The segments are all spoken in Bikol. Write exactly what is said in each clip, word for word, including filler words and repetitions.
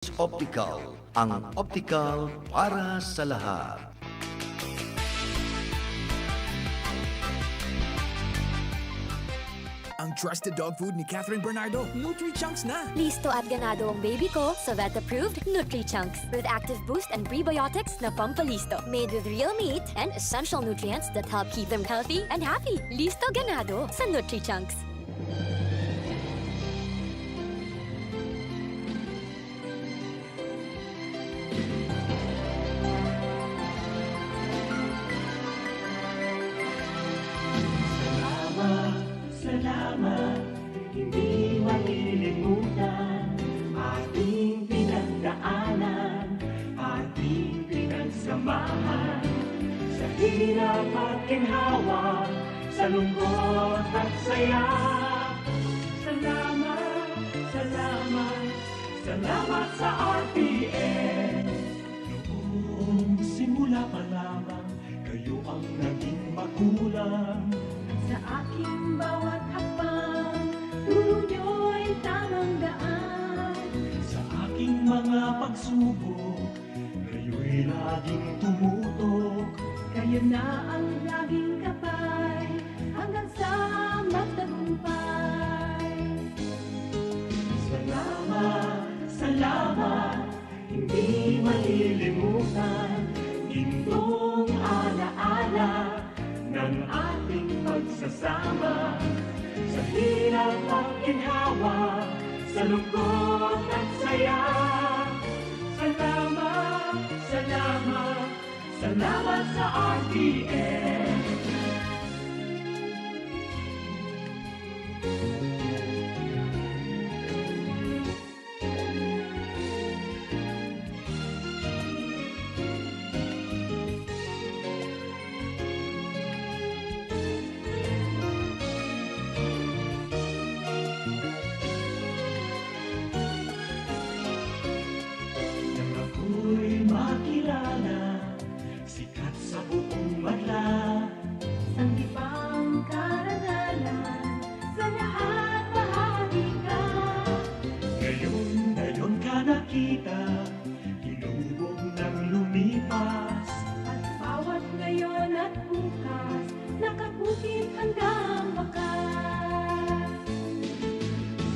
Optical, ang optical para sa lahat. Ang trusted dog food ni Catherine Bernardo, Nutri-Chunks na! Listo at ganado ang baby ko sa vet-approved Nutri-Chunks with active boost and prebiotics na pampalisto. Made with real meat and essential nutrients that help keep them healthy and happy. Listo ganado sa Nutri-Chunks. Salamat, salamat, hindi malilimutan ating pinagdaanan, ating pinagsamahan. Sa hirap at ginhawa, sa lungkot at saya. Salamat, salamat, salamat sa R T N. Noong simula pa lamang, kayo ang naging magulang. Sa aking bawat hakbang, turo niyo'y tamang daan. Sa aking mga pagsubok, kayo'y laging tumutok. Kayo na ang laging gabay, hanggang sa magtagumpay. Salamat, salamat, hindi malilimutan. Gintong alaala ng ating pagsasama. Sa hirap at ginhawa, sa lungkot at saya. Salamat, salamat, salamat sa R T N. Nang ako'y makilala, sikat sa buong madla. Sanggipang karangalan, sa lahat bahagi ka. Ngayon, ngayon ka nakita, hinubog nang lumipas. At bawat ngayon at bukas, nakabukid hanggang wakas.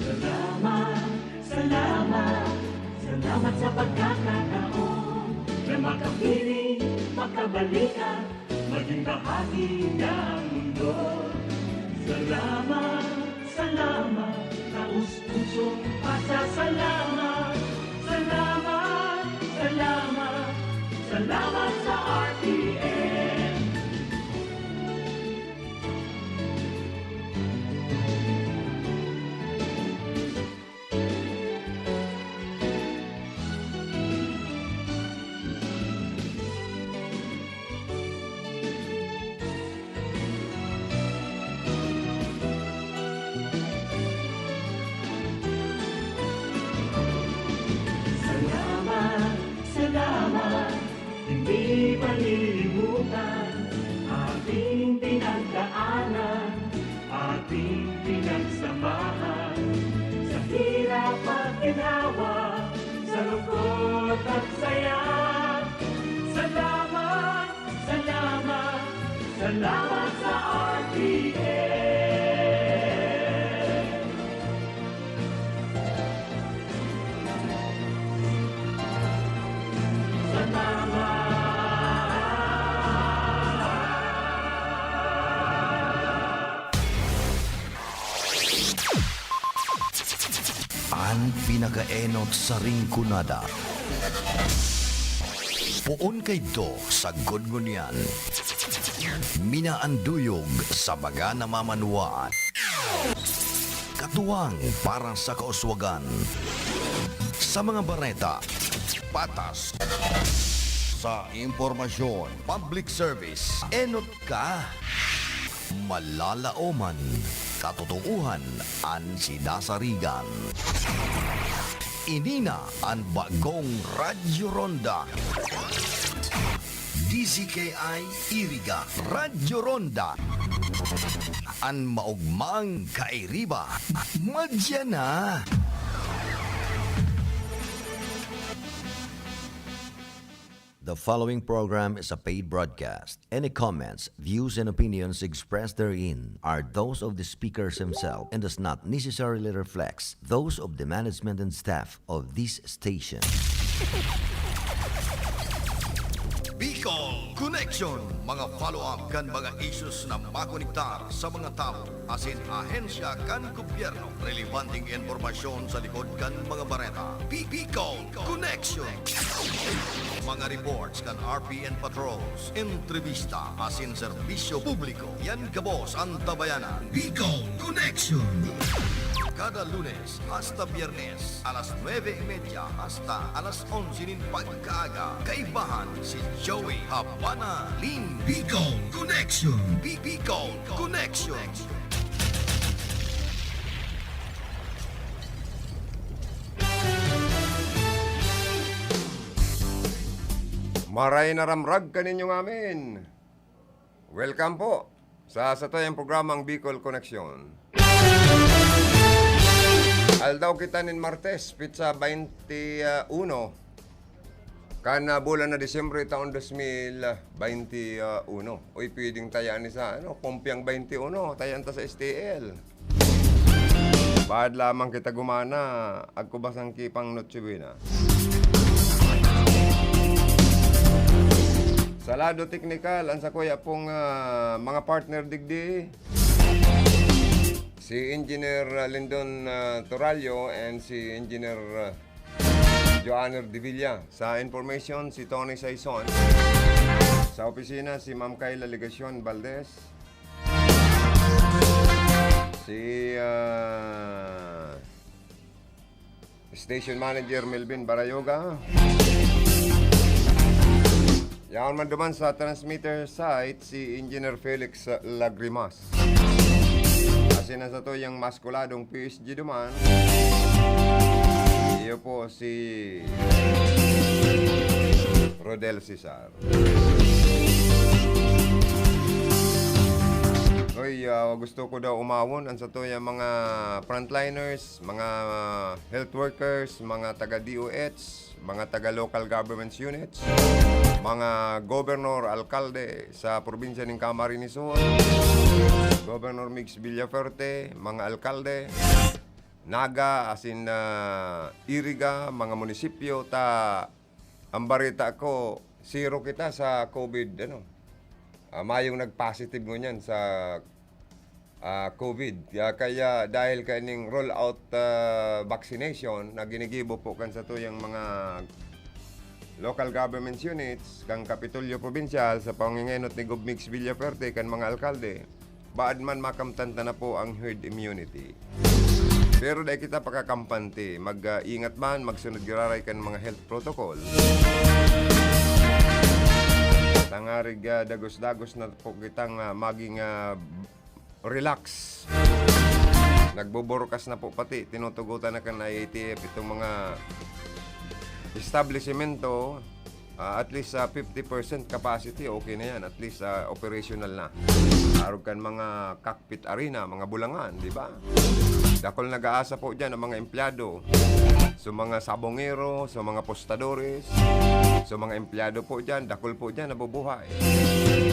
Salamat, salamat, salamat sa pagkakataon na makapiling, makabalikan, maging bahagi ng mundo. Salamat, salamat, taos pusong pasasalamat. Salamat, salamat, salamat sa R T N. Salamat, salamat, hindi malilimutan ating pinagdaanan, ating pinagsamahan. Sa hirap at ginhawa, sa lungkot at saya. Salamat, salamat, salamat sa R T N. Salamat. An pinakaenot sa Rinconada. Poon kaidto sagkod ngunyan. Minaanduyog sa mga namamanwaan. Katuwang para sa kauswagan. Sa mga bareta, patas. Sa impormasyon, public service, enot ka. Malalaoman, katotoohan an sinasarigan. Ini na an bagong Radyo Ronda. D Z K I Iriga, Radyo Ronda. An maogmang kairiba, madya na. The following program is a paid broadcast. Any comments, views, and opinions expressed therein are those of the speakers himself and does not necessarily reflect those of the management and staff of this station. Bicol Connection, mga follow-up kan mga issues na makonektar sa mga tawo asin ahensya kan gobyerno. Relebanteng impormasyon sa likod kan mga bareta. Bi-, Bicol Connection. Mga reports kan R P N patrols, entrevista asin serbisyo publiko. Yan gabos an tabayanan. Bicol Connection. Kada Lunes hasta Biyernes, alas nuebe y media hasta alas onse nin pagkaaga. Kaibahan si Joey Habana Lim. Bicol Connection. Bi-, Bicol Connection. Maray na ramrag kaninyo ngamin. Welcome po sa satuyang programang Bicol Connection. Aldaw kita nin Martes, petsa baynte uno, kan, ah, bulan na Disyembre, taon dos mil baynte uno. Uy, pwedeng tayaan ni sa, ano, kumpiang baynte uno, tayaan ta sa S T L. Baad lamang kita gumana, agkubas ang kipang Noche Buena. Sa lado teknikal, ang sakuya pong, ah, mga partner digdi, si Engineer, ah, Lindon, ah, Torallo and si Engineer, ah, Joanner Devilla. Sa information, si Tony Saison. Sa opisina, si Ma'am Kayla Legacion Valdez. Si, ah, Station Manager Melvin Barayoga. Yaon man duman sa transmitter site, si Engineer Felix Lagrimas. Asin na sa to yung maskuladong P S G duman. Iyo po si Rodel Cesar. Hoy, ah, gusto ko daw umawon ang satuyang mga frontliners, mga health workers, mga taga D O H, mga taga local governments units, mga gobernador, alkalde sa probinsya nin Camarines Sur, Governor Migs Villafuerte, mga alkalde, Naga, asin, ah, Iriga, mga munisipyo, ta Ang bareta ko, zero kita sa COVID, ano. Ah, mayong nag-positive ngunyan sa, ah, COVID. Kaya, kaya dahil kaining roll out, ah, vaccination na ginigibo po kan satuyang mga local government units, kan Kapitolyo Probinsyal, sa pangingenot ni Gov Migs Villafuerte, kan mga alkalde, baad man makamtan ta na po ang herd immunity. Pero dai kita pakakampante. Mag, ah, ingat man, magsunod giraray kan mga health protocol. Tangarig, ah, dagos-dagos na po kitang, ah, maging, ah, relax. Nagbuburukas na po pati, tinutugutan na kan I A T F itong mga establisimento. Ah, at least, ah, fifty percent capacity, okay na yan. At least, ah, operational na. Arog kan mga cockpit arena, mga bulangan, di ba? Dakul nag-aasa po dyan ang mga empleyado. So, mga sabongero, so, mga postadores, so, mga empleyado po dyan, dakul po dyan nabubuhay.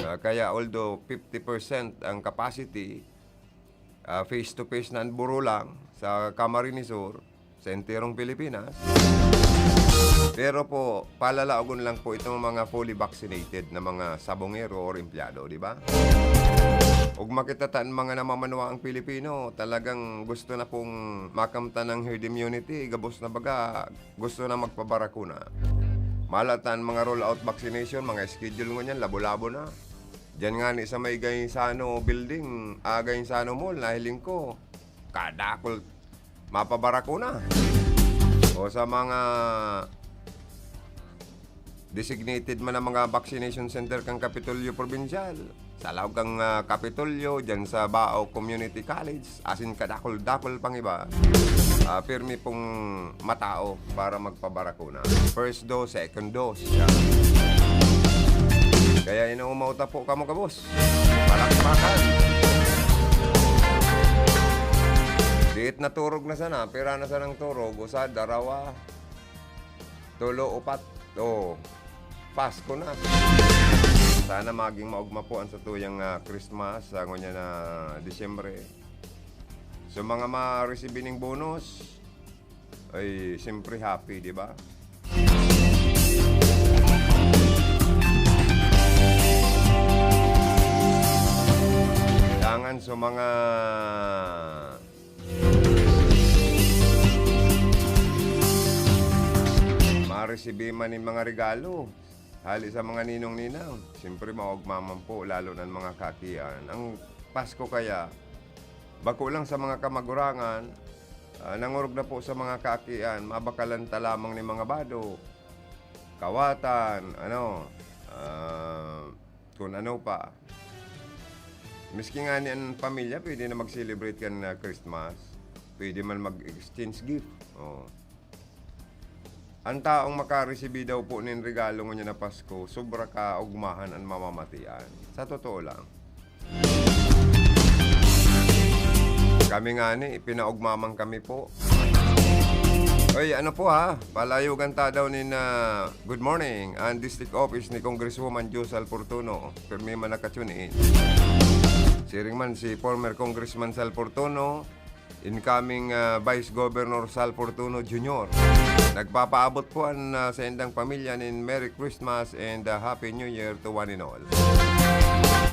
Ah, kaya although fifty percent ang capacity, ah, face to face na ang burulang sa Camarines Sur, sa enterong Pilipinas. Pero po, palalaogon lang po itong mga fully vaccinated na mga sabongero or empleyado, di ba? Ug makita ta ang mga namamanwaang Pilipino, talagang gusto na pong makamtan ng herd immunity, gabos na baga, gusto na magpabarakuna. Mala ta ang mga roll out vaccination, mga schedule ngunyan, labo-labo na. Diyan ngani sa may Gaisano Building, ah, Gaisano Mall, nahiling ko, kadakul mapabarakuna. O sa mga designated man ang mga vaccination center kan Kapitolyo Probinsyal, sa laog kan, ah, Kapitolyo, diyan sa Bao Community College, asin kadakul-dakul pang iba, ah, pirmi pong matao para magpabarakuna. First dose, second dose. Yan. Kaya inuumaw ta po kamo gabos. Palakpakan. Diit na turog na sana, pira na sanang turog, usa, darawa, tulo, upat. Oh. Pasko na. Sana maging maogma po ang satuyang, ah, Christmas, ah, ngunyan na Disyembre. So, mga ma-receive ning bonus, ay, siyempre happy, di ba? Kailangan sa mga maresibi man nin mga regalo, hali sa mga ninong-ninang, siyempre maogma man po, lalo na ang mga kakian. Ang Pasko kaya, bako lang sa mga kamagurangan, ah, nangorog na po sa mga kakian, mabakalan ta lamang nin mga bado, kawatan, ano, ah, kun ano pa. Miski ngani an pamilya, pwede na mag-celebrate kan, ah, Christmas. Pwede man mag-exchange gift. Oh. An taong makaresibi daw po nin regalo ngunyan na Pasko, sobra kaogmahan an mamamatian. Sa totoo lang. Kami ngani, pinaogma man kami po. Oy, ano po ha? Palayogan ta daw nin, ah, good morning, ang district office ni Congresswoman Jo Salfortuno. Pirmi man naka-tune in. Siring man si former Congressman Salfortuno, incoming, ah, Vice Governor Salfortuno Junior. Nagpapaabot po an, ah, saindang pamilya nin Merry Christmas and, ah, Happy New Year to one and all.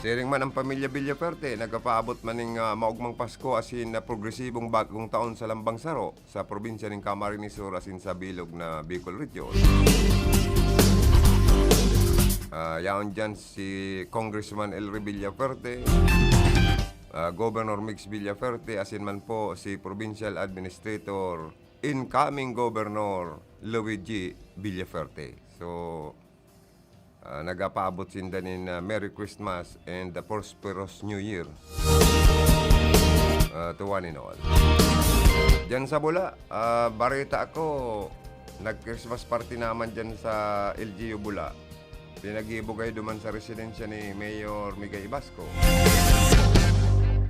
Siring man ang pamilya Villaferte, nagpapaabot man ning, ah, maogmang Pasko asin, ah, progresibong bagong taon sa lambang saro sa probinsya nin Camarines Sur asin sa bilog na Bicol Region. Ah, yaon dyan si Congressman Elry Villaferte, ah, Governor Mix Villaferte, asin man po si Provincial Administrator, incoming Governor Luigi Villaferte. So, ah, nagapaabot sinda nin, ah, Merry Christmas and a prosperous New Year, ah, to one and all. Diyan sa Bula, ah, bareta ako, nag-Christmas party naman diyan sa L G U Bula. Pinaghihibo-hibo duman sa residensya ni Mayor Migay Ibasco.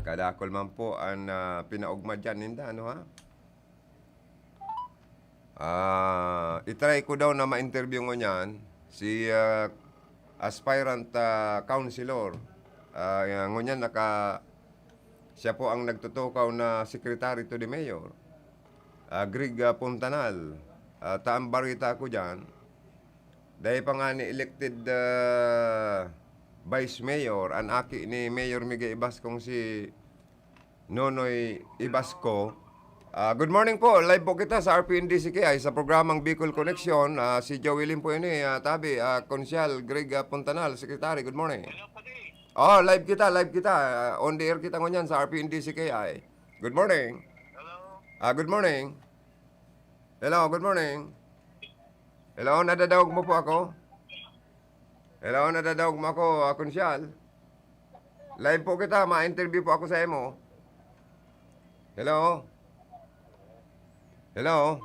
Kadakul man po an, ah, pinaogma diyan ninda, ano ha? Ah, i-try ko daw na ma-interview ngunyan si, ah, aspirant, ah, councilor. Ah, ngunyan naka-, siya po ang nagtutukaw na secretary to the mayor. Ah, Greg, ah, Puntanal. Ah, ta ang bareta ko diyan, dai pa ngani elected, ah, vice mayor, an aki ni Mayor Migay Ibascong si Nonoy Ibasco. Ah, good morning po. Live po kita sa R P N D C K I sa programang Bicol Connection. Ah, si Joey Lim po ini, ah, tabi, ah, Konsyal Greg, ah, Puntanal, Secretary. Good morning. Hello, Padi. Oh, live kita, live kita. Ah, on the air kita ngunyan sa R P N D C K I. Good morning. Hello. Ah, good morning. Hello, good morning. Hello, nadadaog mo po ako? Hello, nadadaog mo ako, ah, Konsyal? Live po kita, ma-interview po ako sa imo. Hello? Hello?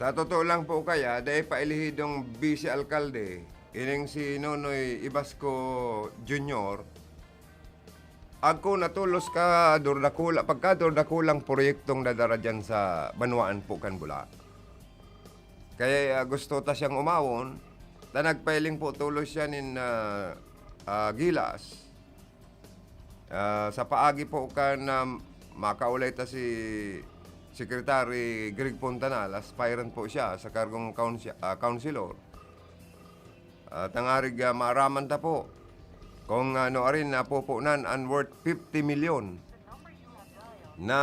Sa totoo lang po kaya, dai pa elehidong vice alkalde, ining si Nonoy Ibasco Junior, agko na tolos ka durdakula, pagka durdakulang proyektong dadara diyan sa banwaan po kan Bula. Kaya, ah, gusto ta siyang umawon, ta nagpailing po tolos siya nin, ah, ah, gilas. Ah, sa paagi po kan, ah, makaulay ta si Secretary Greg Puntanal, aspirant po siya sa kargong counsi-, ah, councilor. Ah, tangarig, ah, maaraman ta po kung ano arin napupunan an worth fifty milyon na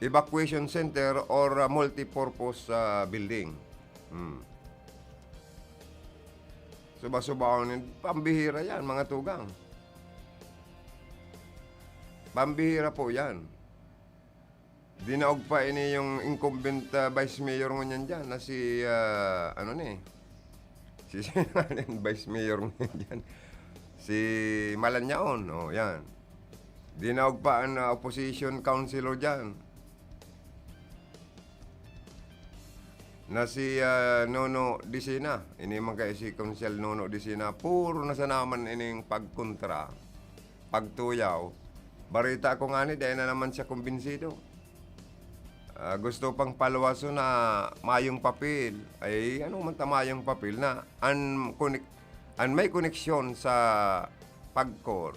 evacuation center or, ah, multipurpose, ah, building. Hmm. Suba-subaon nin pambihira yan, mga tugang. Pambihira po yan. Dinaog pa ini yung incumbent, ah, vice mayor ngunyan diyan na si, ah, ano ni, si, si vice mayor ngunyan diyan, si Malanyaon, oh, yan. Dinaog pa an, ah, opposition councilor diyan na si, ah, Nono Dicina. Ini man kay si Konsehal Nono Dicina, puro na sana man ining pagkontra, pagtuyaw. Barita ko ngani, dai na naman siya kumbinsido. Ah, gusto pang palwason na mayong papel. Ay, ano man ta mayong papel na an konek-, an may koneksyon sa pagkor.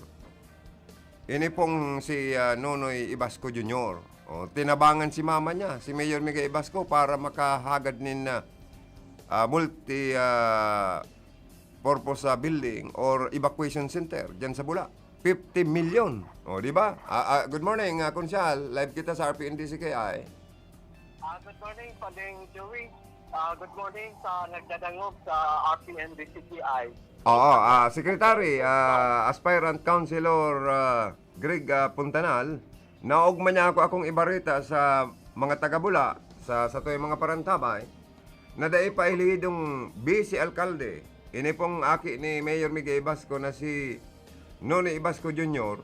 Ini pong si, ah, Nonoy Ibasco Junior. Oh, tinabangan si mama niya, si Mayor Miguel Ibasco, para makahagad nin, ah, ah, multi, ah, purpose, ah, building or evacuation center diyan sa Bula. Fifty million. Oh, di ba? Ah, ah, good morning, ah, Konsehal. Live kita sa R P N D C K I. Ah, good morning, Pading Joey. Ah, good morning sa nagdadangog sa R P N D C K I. Oo, ah, Secretary, ah, aspirant councilor, ah, Greg, ah, Puntanal, naog man niya ako akong ibarita sa mga taga-Bula, sa, sa tuyang mga parantabay, na dai pa elihidong vice alkalde. Ini pong aki ni Mayor Miguel Ibasco na si Noni Ibasco Junior,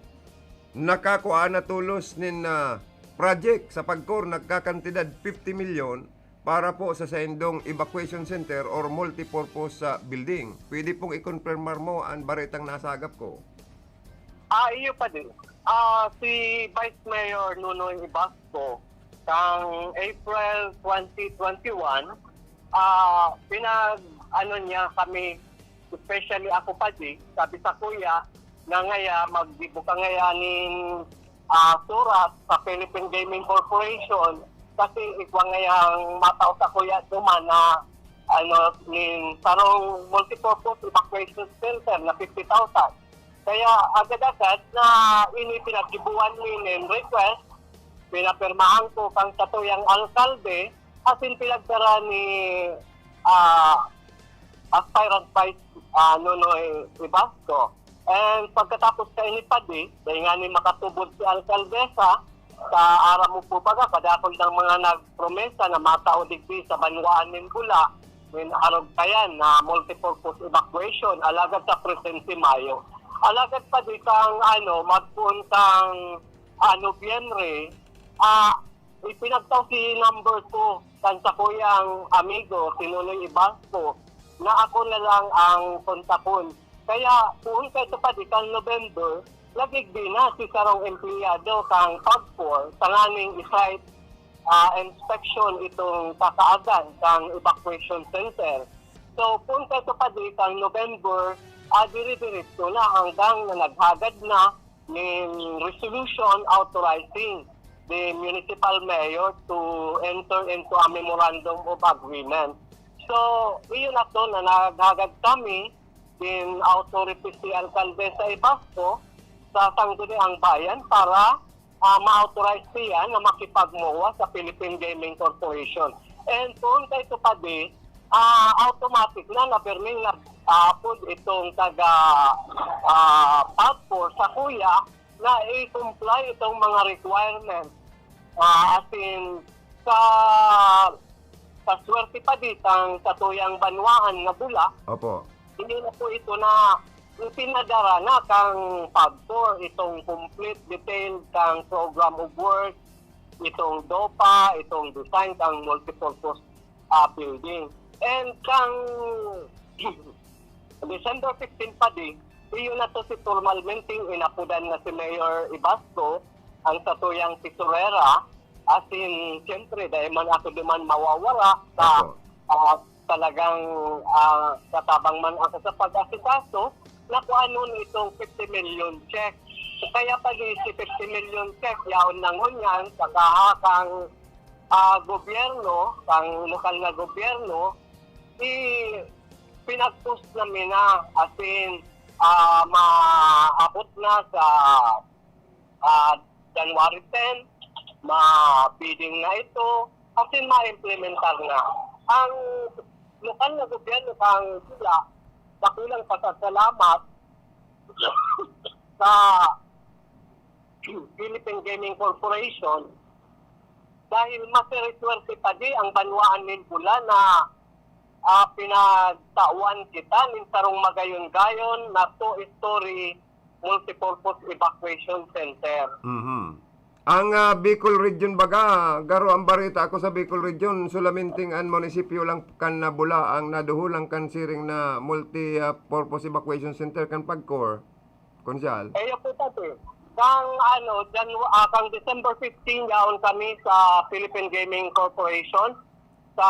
nakakua na tolos nin, ah, project sa pagkor, nagkakantidad fifty milyon para po sa saindong evacuation center or multipurpose, ah, building. Pwede pong i-confirmar mo an baretang nasagap ko. Ah, iyo pa din. Ah, si Vice Mayor Nonoy Ibasco, kang April twenty twenty-one, ah, pinag-, ano niya kami, especially ako pa di, sabi sa kuya, na ngaya, maggibo ka ngaya nin, ah, surat sa Philippine Gaming Corporation kasi igwa ngayang matao sa kuya duman na, ano, nin sarong multipurpose evacuation center na fifty thousand. Kaya agad-agad na ini pinaggibuan mi nin request, pinapirmahan ko kang satuyang alkalde, asin pinagdara ni, ah, aspirant vice, ah, Nonoy Ibasco. And pagkatapos kaini padi, dahil nga ni makatubod si alkaldesa, sa aram mo po baga, kadakol ng mga nagpromesa na matao digdi sa banwaan nin Bula, nin arog kayan na multipurpose evacuation, alagad sa presente mayo. Alagad pa di kang, ano, magpoon kang, ah, Nobyembre, ah, ipinagtaw si number ko kan sakuyang amigo, si Nonoy Ibasco, na ako na lang ang kontakon. Kaya, poon kaito pa di kan November, nagigdi na si sarong empleyado kang PAGCOR tanganing i-site, ah, inspection itong kakaagan kang evacuation center. So, poon kaito pa di kang November, ah, dire-diretso na hanggang na naghagad na nin resolution authorizing the municipal mayor to enter into a memorandum of agreement. So, iyon ato na naghagad kami din authority si Alcaldesa Ibasco sa Sangguniang Bayan para, ah, ma-authorize siya na makipag-MOA sa Philippine Gaming Corporation. And kung kaito pa di, ah, automatic na, na pirming nag-aapod itong taga, ah, PAGCOR sa kuya na i-comply itong mga requirements. Ah, as in, sa, sa swerte pa di tang satuyang banwaan nga Bula, Opo. Hindi na po ito na ipinadara na kang PAGCOR itong complete detail kang program of work, itong DOPA, itong design kang multipurpose, ah, building. And kang December fifteen pa di, iyon na to si formalmente inapodan na si Mayor Ibasco, ang satuyang tesorera, as in, siyempre, dahil man ako di man mawawara sa, Opo. ah, talagang, ah, katabang man ako sa pag-asikaso, nakuha nun itong fifty million check. Kaya pag si fifty million check, yaon na ngunyan, sa kahakang, ah, gobyerno, kang lokal na gobyerno, i-, pinag-post namin na, as in, ah, maabot na sa, ah, January ten, ma-bidding na ito, as in, ma-implementar na. Ang lokal na gobyerno kang Bula, dakulang pasasalamat sa Philippine Gaming Corporation Dahil maswerte pa di ang banwaan nin Bula na, ah, pinagtawan kita nin sarong magayon-gayon na two-story multipurpose evacuation center. Mhm. Ang, ah, Bicol Region baga, garo ang bareta ako sa Bicol Region, solamente an munisipyo lang kan na Bula ang naduhulan kan siring na multi, ah, purpose evacuation center kan PAGCOR, Konsehal. Kaya po, Pati, kang, ano, Janu-, ah, kang December fifteen, yaon kami sa Philippine Gaming Corporation sa,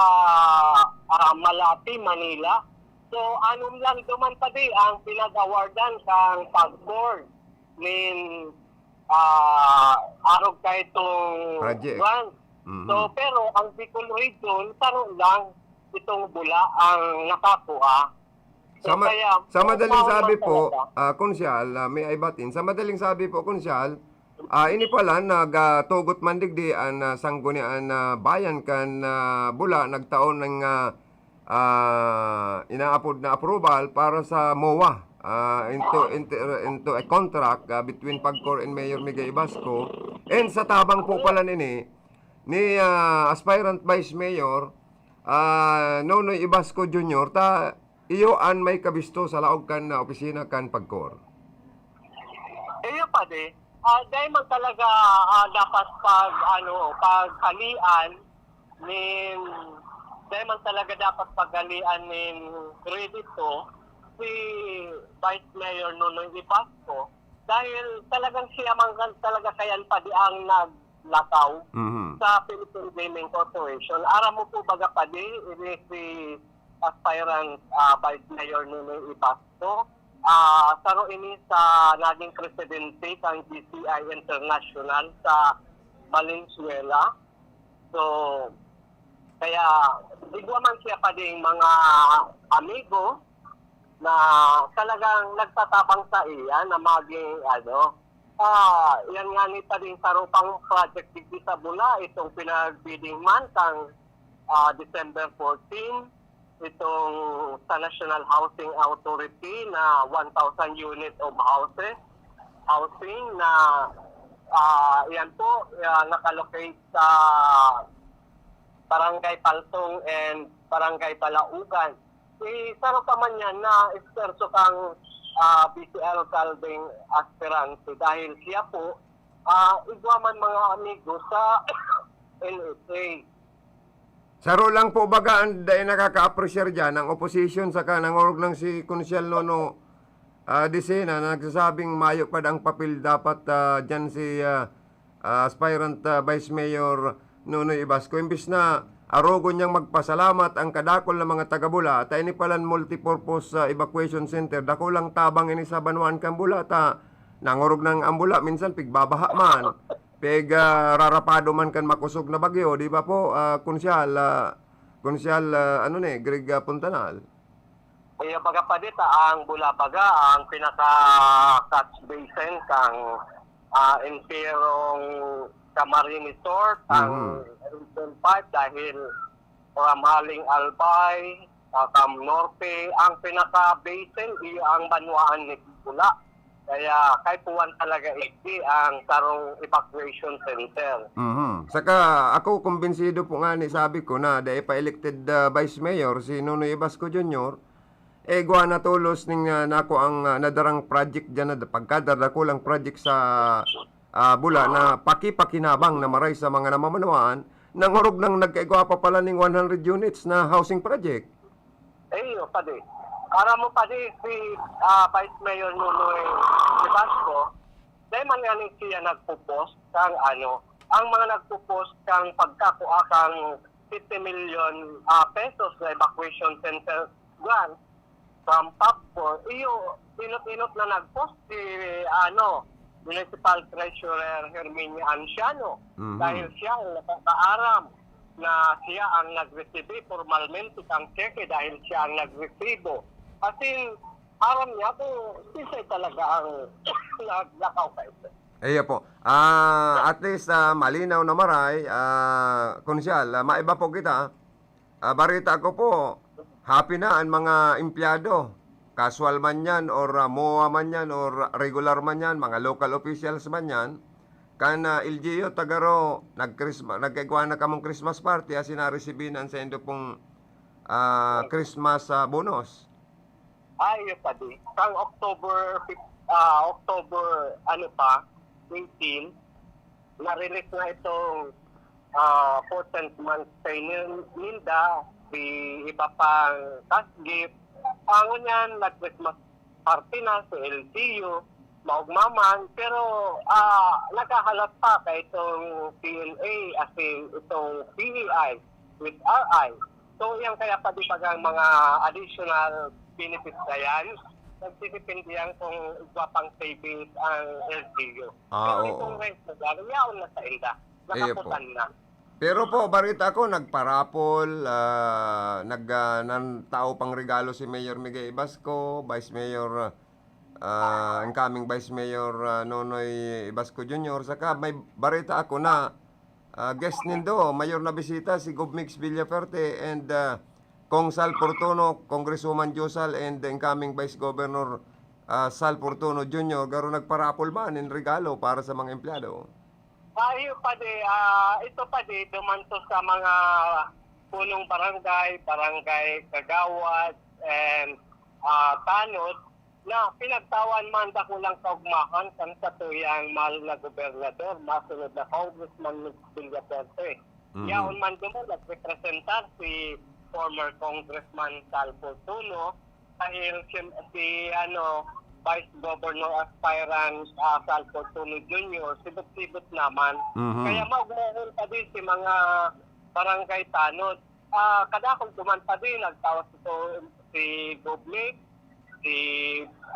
ah, Malate, Manila. So, anom lang duman, Pati, ang pinag-awardan kang PAGCOR nin, ah, arog ka itong Project. Grant. Mhm. So, pero ang Bicol Region, saro lang itong Bula ang nakakua. So, Sa ma-, kaya, sa madaling maon sabi lang po, talaga. ah, Konsehal, ah, may I butt in? Sa madaling sabi po, Konsehal, ah, ini pala, nagatugot man digdi an, ah, Sanggunian na Bayan kan, ah, Bula, nagtao ng, ah, ah, inaapod na approval para sa MOA, ah, into, into, into a contract, ah, between PAGCOR and Mayor Migay Ibasco. And sa tabang po pala nini, ni, ah, aspirant Vice Mayor, ah, Nonoy Ibasco Junior, ta iyo an may kabisto sa laog kan, ah, opisina kan PAGCOR. Iyo, Padi. Ah, dai man talaga, ah, dapat pag, ano, paghalian nin, dai man talaga dapat paghalian nin kredito si Vice Mayor Nonoy Ibasco dahil talagang siya man kan-, talaga kayan, Padi, ang naglakaw Mhm. sa Philippine Gaming Corporation. Aram mo po baga, Padi, ini si aspirant, ah, Vice Mayor Nonoy Ibasco. Ah, saro ini sa naging presidente kan G C I International sa Valenzuela. So, kaya igwa man siya, Padi, nin mga amigo na talagang nagtatabang sa iya na maging, ano, ah, yan nga ni, Padi, saro pang project digdi sa Bula, itong pinagbidding man kang, ah, December fourteen, itong sa National Housing Authority na one thousand unit of houses, housing na, ah, yan po, ah, nakalocate sa Barangay Paltong and Barangay Balaugan. Si saro pa man yan na eksperto kang, ah, B C L Calving aspirante dahil siya po, ah, igwa man mga amigo sa N S A. Saro lang po baga ang dai nakaka-appreciate diyan, ang opposition saka nangorog nang si Konsehal Nono, ah, Dicena na nagsasabing mayo pa ang papel dapat, ah, diyan si, ah, ah, aspirant, ah, Vice Mayor Nonoy Ibasco. Imbis na arogon niyang magpasalamat ang kadakul na mga taga-Bula, ta ini palan multipurpose, ah, evacuation center, dakulang tabang ini sa banwaan kan Bula, ta nangorog nang ang Bula, minsan pigbabaha man. Pig, ah, rarapado man kan makosog na bagyo, di ba po, ah, Konsehal, ah, Konsehal, ah, ano ni, Greg, ah, Puntanal? Iyo, baga, Padi, ta ang Bula baga ang pinaka-catch basin kang, ah, enterong Camarines Sur, ang Mhm. Region five, dahil from haling Albay, ah, kam Norte, ang pinaka-basin, iyo ang banwaan ni Bula. Kaya kaipuhan talaga igdi ang sarong evacuation center. Mhm. Saka ako, kumbinsido po nga ni, sabi ko na, dai pa elected, ah, Vice Mayor si Nonoy Ibasco Junior, eh, igwa na tolos ning, ah, nako ang, ah, nadarang project diyan na pagkadarakulang project sa, ah, Bula na pakipakinabang na maray sa mga namamanwaan, nangorog nang nagkaigwa pa pala ning one hundred units na housing project. Eh, iyo, Padi. Aram mo, Padi, si, ah, Vice Mayor Nonoy Ibasco, dai man ngani siya nagpo-post kang ano, ang mga nagpo-post kang pagkakua kang fifty million, ah, pesos na evacuation center grant from PAGCOR, iyo, inot-inot na nag-post si, ano, Municipal Treasurer Herminia Anciano. Mhm. Dahil siya ang nakakaaram na siya ang nagresibi formalmente kang tseke dahil siya ang nagresibo. As in, aram niya kung siya talaga ang naglakaw ka ito. Iya po. Ah, at least, ah, malinaw na maray, ah, Konsehal, ah, maiba po kita. Ah, barita ko po, happy na ang mga empleyado. Casual man yan, or, ah, MOA man yan, or regular man yan, mga local officials man yan. Kan, ah, L G U, ta garo, nag-Christma-, nagkaigwa na kamong Christmas party, asin naresibi na an saindo pong, ah, Christmas, ah, bonus? Ah, iyo, padi. Kan October fif-, ah, October, ano pa, eighteen, na-release na itong, ah, fourteenth month pay nin-, ninda, di iba pang cash gift. Ah, ngunyan, nag-Christmas party na si L G U, maugma man, pero, ah, naghahalat pa ka itong P N A, asin itong P E I with R I. So, iyan kaya pa, di ba, ang mga additional benefits na yan, nagdidepende yan kung igwa pang savings ang L G U. Ah, Pero oo. Itong rent na yan, yaon na sa inda. Iyo po. Nakaputan na. Pero po, barita ko, nagparapol, ah, nag, ah, nan-, tao pang regalo si Mayor Miguel Ibasco, Vice Mayor, ah, incoming Vice Mayor, ah, Nonoy Ibasco Junior. Saka may barita ako na, ah, guest nindo, mayor na bisita, si Gov Mix Villafuerte and, ah, Cong Sal Fortuno, Congresswoman Josal, and incoming Vice Governor, ah, Sal Fortuno Junior, garo nagparapol man nin regalo para sa mga empleyado. Ah, iyo, padi, ah, ito, padi, duman to sa mga punong barangay, barangay kagawad, and, ah, tanod na pinagtawan man dakulang kaugmahan kan satuyang mahal na gobernador, masunod na Congressman Mix Villafuerte. Mhm. Yaon man duman nagrepresentar si former Congressman Sal Fortuno, dahil si, si, ano, Vice Governor aspirant, ah, Sal Fortuno Junior, sibot-sibot naman. Mhm. Kaya maugmahan pa din si mga barangay tanod. Ah, kadakul duman pa din, nagtawas ito si Gov Mix, si,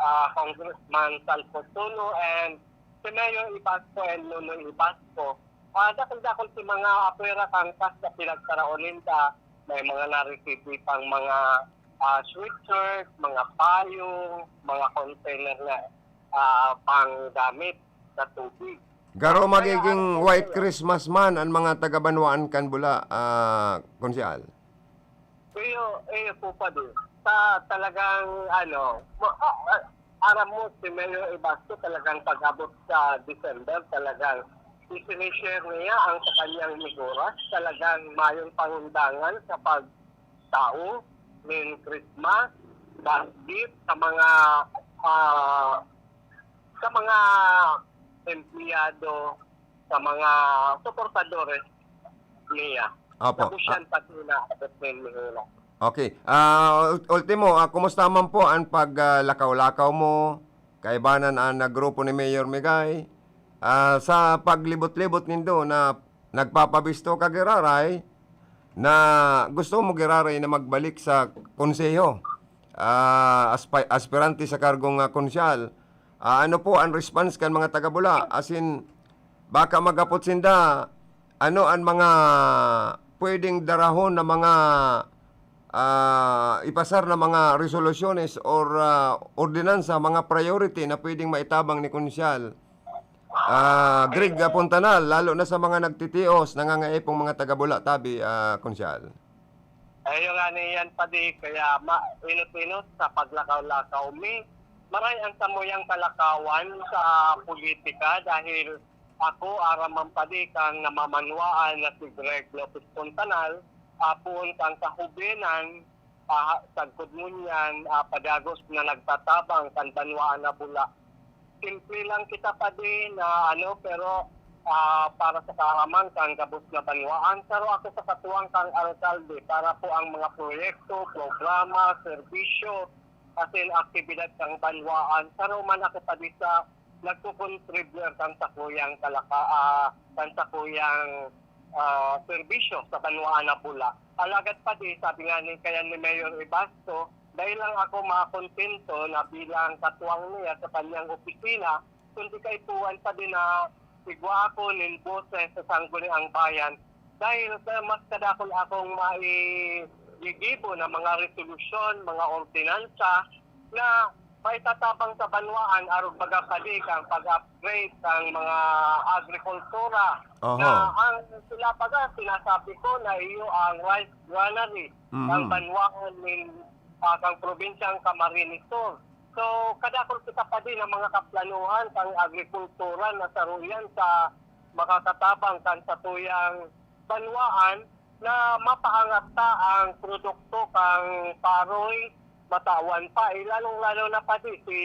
ah, Congressman Sal Fortuno, and si Mayor Ibasco and Nonoy Ibasco. Ah, dakul-dakul si mga apwera kan kas na pinagtaraon ninda. May mga naresibi pang mga, ah, sweatshirt, mga payong, mga container na, ah, panggamit sa tubig. Garo magiging White Christmas man an mga taga-Banwaan kan Bula, ah, Konsehal? Iyo, iyo po, padi. Sa talagang, ano, ma-, ah, ah, aram mo, si Mayor Ibasco talagang pag-abot sa December, talagang isinishare niya ang sa kanyang miguras. Talagang mayong pangundangan sa pagtao nin Christmas, basket sa mga, ah, sa mga empleyado, sa mga suportadores niya. Opo. Tapos siya ang pati na abot nin mihula. Okay. Ah, ul-, ultimo, ah, kumusta man po ang pag, ah, lakaw-lakaw mo, kaibanan ang, ah, grupo ni Mayor Migay? Ah, sa paglibot-libot nindo na nagpapabisto ka giraray, na gusto mo giraray na magbalik sa konseho, ah, aspi-, aspirante sa kargong, ah, konsyal, ah, ano po ang response kan mga taga-Bula? As in, baka magapot sinda, ano ang mga pwedeng darahon na mga, ah, ipasar na mga resolusyones or, ah, ordinansa, mga priority na pwedeng maitabang ni Konsyal, ah, Greg Apontanal, lalo na sa mga nagtitios, nangangaipong mga taga-Bula tabi, ah, Konsyal? Ayo nga niyan, padi, kaya ma-, inot-inot sa paglakaw-lakaw mi. Maray ang samuyang kalakawan sa politika dahil ako, aram man padi, kang namamanwaan na si Greg Lopez Fontanal, apon kang kahubenan, ah, sagkod ngunyan, ah, padagos na nagtatabang kan banwaan na Bula. Simple lang kita, padi, na ano, pero, ah, para sa kaaraman kang gabos na banwaan, saro ako sa katuwang kang alkalde para po ang mga proyekto, programa, serbisyo, asin aktibidad kang banwaan. Saro man ako, padi, sa nagko-contribute kan sakuyang kalaka-, ah, kan sakuyang, ah, serbisyo sa banwaan na Bula. Alagad, padi, sabi nga ni, kaya ni Mayor Ibasco, dai lang ako makontento na bilang katuwang niya sa kanyang opisina, kundi kaipuhan, padi, na igwa ako nin boses sa Sangguniang Bayan dahil sa mas kadakul akong maigigibo na mga resolusyon, mga ordinansa na maitatabang sa banwaan, arog baga, padi, kang pag-upgrade kang mga agrikultura. Oho. Na ang sila baga, sinasabi ko na iyo ang rice granary Mhm. ng banwaan nin, ah, kang probinsyang Camarines Sur. So, kadakul kita, padi, na mga kaplanuhan kang agrikultura na saro yan sa makakatabang kan satuyang banwaan na mapaangat ta ang produkto kan paroy, matawan pa, eh, lalong-lalo na padi si,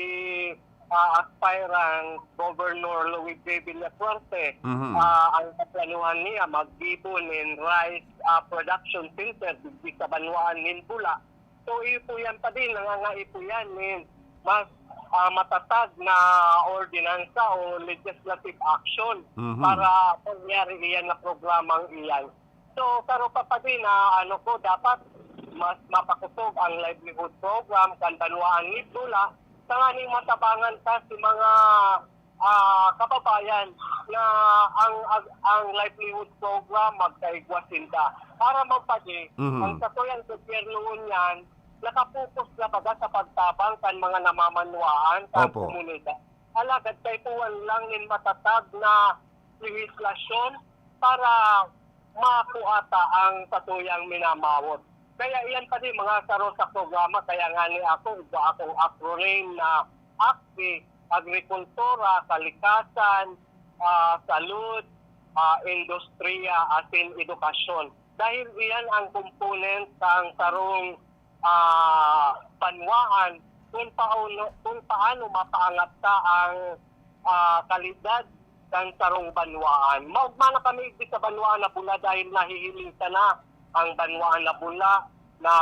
ah, aspirant Governor Luis J. Villafuerte. Mhm. Ah, ang kaplanuhan niya maggibo nin rice, ah, production center digdi sa banwaan nin Bula. So, iyo po yan padi, nangangaipo yan nin mas, ah, matatag na ordinansa o legislative action Mhm. para mangyari iyan na programang iyan. So, saro pa padi na ano ko, dapat mas mapakosog ang livelihood program kan banwaan ni Bula, tanganing matabangan ta si mga, ah, kababayan na ang, ang, ang livelihood program magkaigwa sinda. Para man padi, Mhm. ang satuyang gobyerno ngunyan, nakapokus na baga sa pagtabang kan mga namamanwaan kan Opo. komunidad. Alagad kaipuhan lang nin matatag na lehislasyon para makuha ta ang satuyang minamawot. Kaya iyan padi mga saro sa programa, kaya ngani ako, igwa akong acronym na AKBI, Agrikultura, Kalikasan, ah, Salud, ah, Industriya, asin Edukasyon. Dahil iyan ang component kan sarong, ah, banwaan kung paano, kung paano mapaangat ta ang, ah, kalidad kan sarong banwaan. Maogma na kami digdi sa banwaan na Bula dahil nahihiling ta na ang banwaan na Bula na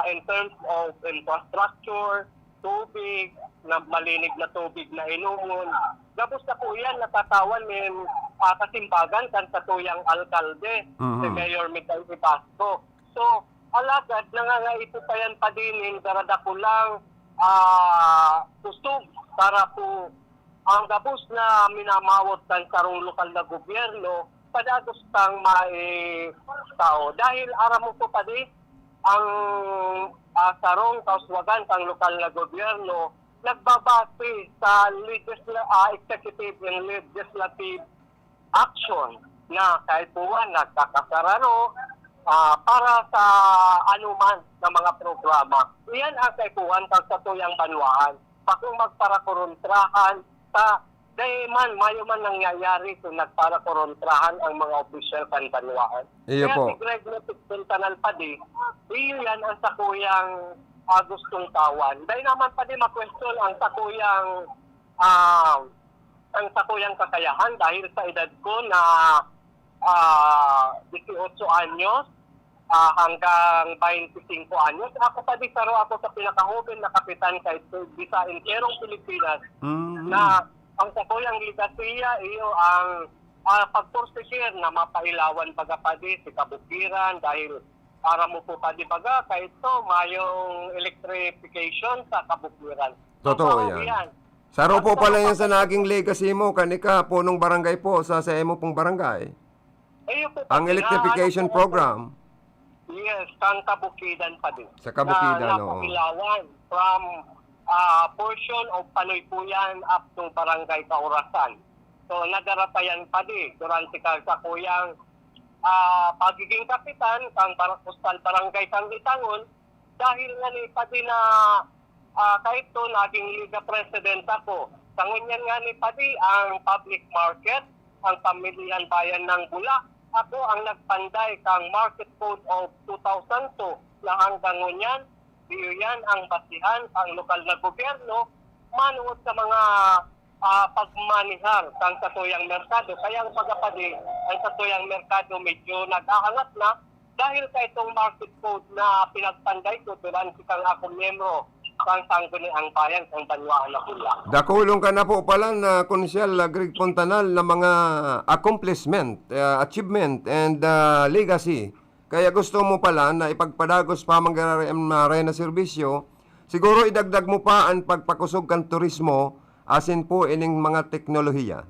in terms of infrastructure, tubig, na malinig na tubig na inomon. Gabos na po iyan natatawan nin, ah, kasimbagan kan satuyang alkalde, si Mhm. Mayor Miguel Ibasco. So, alagad nangangaipo pa yan padi nin daradakulang, ah, kusog para po ang gabos na minamawot kan sarong lokal na gobyerno, padagos tang maitao. Dahil aram mo po padi, ang, ah, sarong kauswagan kan lokal na gobyerno nagbabase sa legisla-, ah, executive and legislative action na kaipuhan nagkakasararo, ah, para sa anuman na mga programa. Iyan ang kaipuhan kan satuyang banwaan. Bakong magparakorontrahan sa dai man, mayo man nangyayari kung nagparakorontrahan ang mga opisyal kan banwaan. Iyo Kaya po. si Greg Matic Quintanal padi, iyo yan ang sakuyang, ah, gustong tawan. Dai naman padi makwestiyon ang sakuyang, ah, ang sakuyang kakayahan dahil sa edad ko na, ah, dieciocho anyos, ah, hanggang twenty-cinco anyos. Ako padi, saro ako sa pinakahoben na kapitan sa, sa enterong Pilipinas Mhm. na ang sakuyang legasiya, iyo ang, ah, pagpursige na mapailawan baga padi si kabukiran dahil aram mo po padi baga, kaito, mayong electrification sa kabukiran. Totoo Totoo yan. yan. Saro At po sa pala yan sa kapag- naging legacy mo, kan ika, punong barangay po, sa, sa imo pong barangay. Iyo po, Ang pati na, electrification ano po, program. Yes, kang kabukidan padi. Sa kabukidan, Na oo. napailawan from, ah, portion of Panoy po yan up to Barangay Kaurasan. So, nadaratayan padi durante ka sa kuyang, ah, pagiging kapitan kang bar-, Kustal Barangay kang Itangon, dahil nga ni padi na, ah, kaito, naging liga president ako. Sa ngunyan nga ni padi ang public market, ang pamilihan bayan ng Bula. Ako ang nagpanday kang Market Code of two thousand two na hanggang ngunyan, iyo yan ang basihan ang lokal na gobyerno manungod sa mga, ah, pagmanihar kang satuyang merkado. Kaya ang pagkapadi, ang satuyang merkado medyo nag-aangat na dahil sa itong market code na pinagpanday ko durante kang ako miyembro kang Sangguniang Bayan kang Banwaan na Bula. Dakulong ka na po pala na Konsyal Greg Fontanal na mga accomplishment, ah, achievement and, ah, legacy. Kaya gusto mo pala na ipagpadagos pa manggararay ang mga rena serbisyo, siguro idagdag mo pa ang pagpakusog kan turismo, asin po ining mga teknolohiya.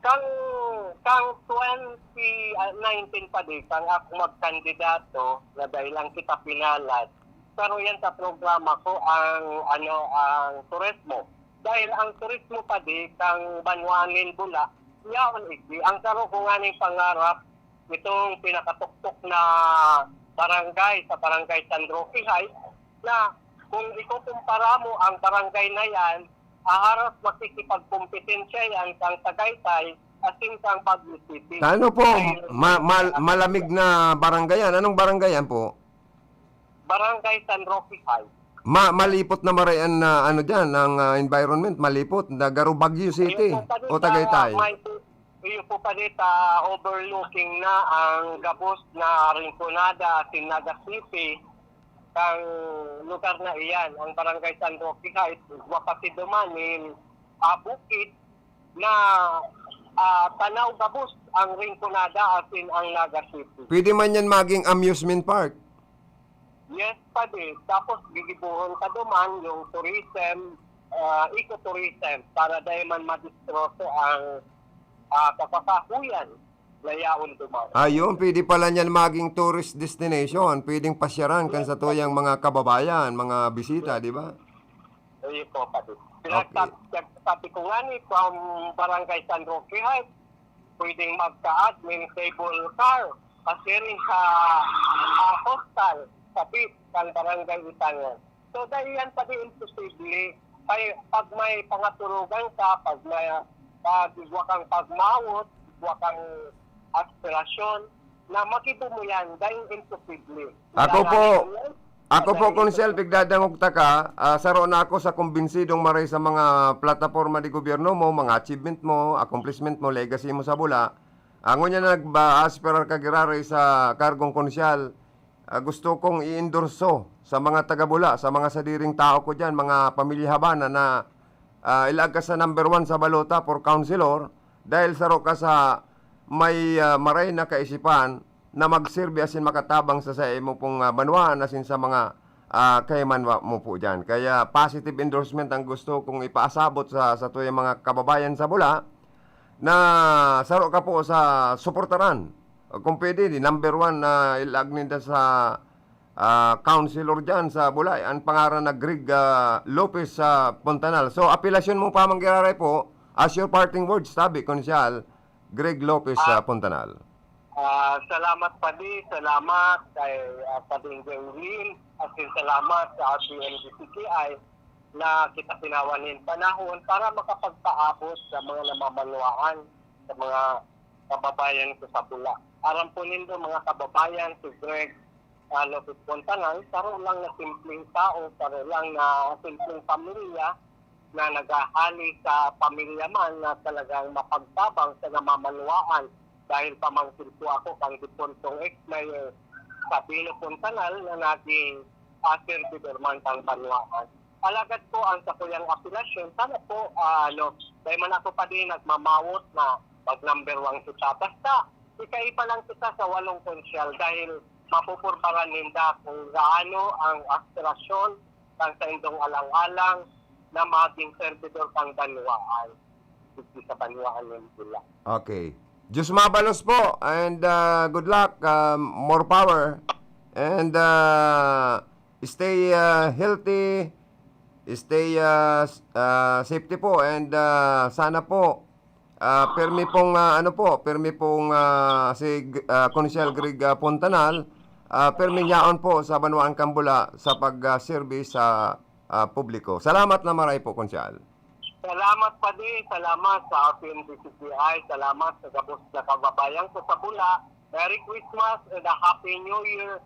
Kang, kang twenty nineteen padi, kang ako magkandidato, na dahil lang kita pinalad, pero yan sa programa ko ang, ano, ang turismo. Dahil ang turismo padi, kang Banwaan nin Bula, yaon igdi. Ang saro ko nga ning pangarap, itong pinakatuktok na barangay sa Barangay San Roque Heights, na kung ikukumpara mo ang barangay na yan, haharos makikipagkompetensya yan kang Tagaytay asin kan Baguio City. Ano po? Ma- mal- malamig na barangay yan. Anong barangay yan po? Barangay San Roque High. Ma- malipot na maray ang ah, ano diyan, ang ah, environment, malipot. Nagaro Baguio City Iyo po, Padita, o Tagaytay. May, iyo po, Padita, overlooking na ang gabos na Rinconada asin Naga City. Kang lugar na iyan, ang Barangay San Roque High, igwa pa si duman nin ah, bukid na ah, tanaw gabos ang Rinconada asin ang Naga City. Pwede man yan maging amusement park. Yes, Padi. Tapos gigibohon ka duman yung tourism, ah, ecotourism para dahil man madistroso ang ah, kapakahuyan na yaon duman. Ayun, pwede pala niyan maging tourist destination. Pwedeng pasyaran kan sa tuyang mga kababayan, mga bisita, di ba? Iyo po, Padi. Okay. Pinagsabi ko nga ni from Barangay San Roque High, pwedeng magkaad nin cable car, pasiring sa ah, hostel, sa beach, sa Barangay Itangan. So, dahil yan, Padi, imposible. Kaya pag may pangaturugan ka, pag may pag igwa kang pagmawot, igwa kang aspirasyon, na makibo mo yan, dahil imposible. Ako po, Kailangan yan, ako po, dahil Konsel, pigdadangog ta ka, ah, saro na ako sa kumbinsidong maray sa mga plataporma de gobyerno mo, mga achievement mo, accomplishment mo, legacy mo sa Bula. Ang unya nag-aspirar ka giraray sa kargong konsyal, ah, gusto kong i-endorso sa mga taga-Bula, sa mga sadiring tao ko diyan, mga pamilya Habana na ah, ilaag ka sa number one sa balota for councilor dahil saro ka sa may ah, maray na kaisipan na magserbi asin makatabang sa, sa imo pong ah, banwaan asin sa mga ah, kaimanwa mo po diyan. Kaya positive endorsement ang gusto kong ipaasabot sa sa tuyang mga kababayan sa Bula na saro ka po sa suportaran. Kung pwede, di number one na ilaag ninda sa ah, councilor diyan sa Bula. Ang pangaran na Greg ah, Lopez sa Puntanal. So, apelasyon mo pa man giraray po, as your parting words, tabi, Konsyal Greg Lopez sa Puntanal. Ah, salamat, Padi. Salamat kay ah, Pading Jerwin. Asin salamat sa R T M D C K I na kita pinawan nin panahon para makapagpaabot sa mga namamanwaan, sa mga kababayan ko sa Bula. Aram po nindo, mga kababayan, si Greg ah, Lopez Fontanal, saro lang na simpleng tao, saro lang na simpleng pamilya na naghahali sa pamilya man na talagang mapagtabang sa namamanwaan dahil pamangkin po ako kang depuntong ex-mayor Sabino Fontanal na naging ah, servidor man kang banwaan. Alagad po ang sakuyang apelasyon, sana po, ah, ano, dahil man ako pa din nagmamawot na mag number one kita. Basta, ikaiba lang kita sa walong konsyal dahil mapupurbaran ninda kung gaano ang aspirasyon ng saindong alang-alang na maging servidor pang banwaan. Digdi sa banwaan ng Bula. Okay. Diyos mabalos po and ah, good luck, ah, more power and ah, stay ah, healthy, stay ah, s- ah, safety po and ah, sana po ah, permi pong ah, ano po, permi pong ah, si G- ah, Konsyal Greg ah, Pontanal, ah, permi yaon po sa Banwaan Kambula sa pag-serve sa ah, publiko. Salamat na maray po, Konsyal. Salamat, Padi. Salamat sa R T M D C P I. Salamat sa gabos na kababayan ko sa Bula. Merry Christmas and a Happy New Year.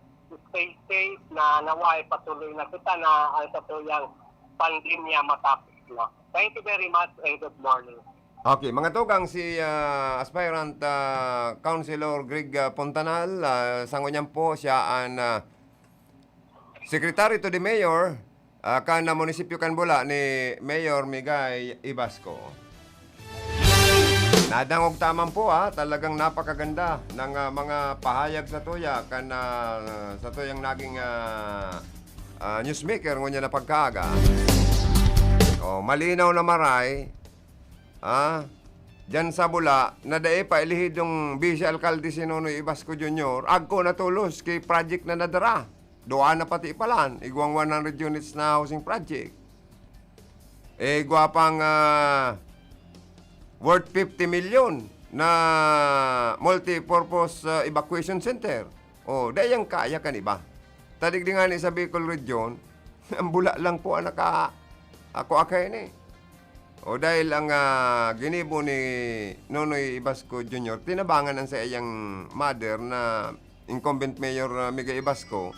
Stay safe na naway patuloy na kita na ang satuyang pandemya matapos na. Thank you very much and good morning. Okay, mga tugang, si ah, aspirant ah, Councilor Greg ah, Pontanal, ah, sa ngunyan po siya ang ah, Secretary to the Mayor ah, kan ah, munisipyo kan Bula ni Mayor Migay Ibasco. Nadangog taman po ah, talagang napakaganda ng ah, mga pahayag sa tuya kan ah, sa tuyang naging ah, ah, newsmaker ngunyan na pagkaaga. Oh, malinaw na maray, ah, diyan sa Bula, na dai pa ilihidong Vice Alkalde si Nonoy Ibasco Junior, agko na tolos ki project na nadara. Duwa na pati palan, igwang one hundred units na housing project. Eh, igwa pang ah, worth fifty million na multi-purpose ah, evacuation center. Oh, dai yan kaya kan iba. Tadig di nga ni sa Bicol Region, ang Bula lang po ang naka ako akay ni. O, dahil ang, ah, ginibo ni Nonoy Ibasco Junior, tinabangan ang saiyang mother na incumbent mayor, ah, Migay Ibasco,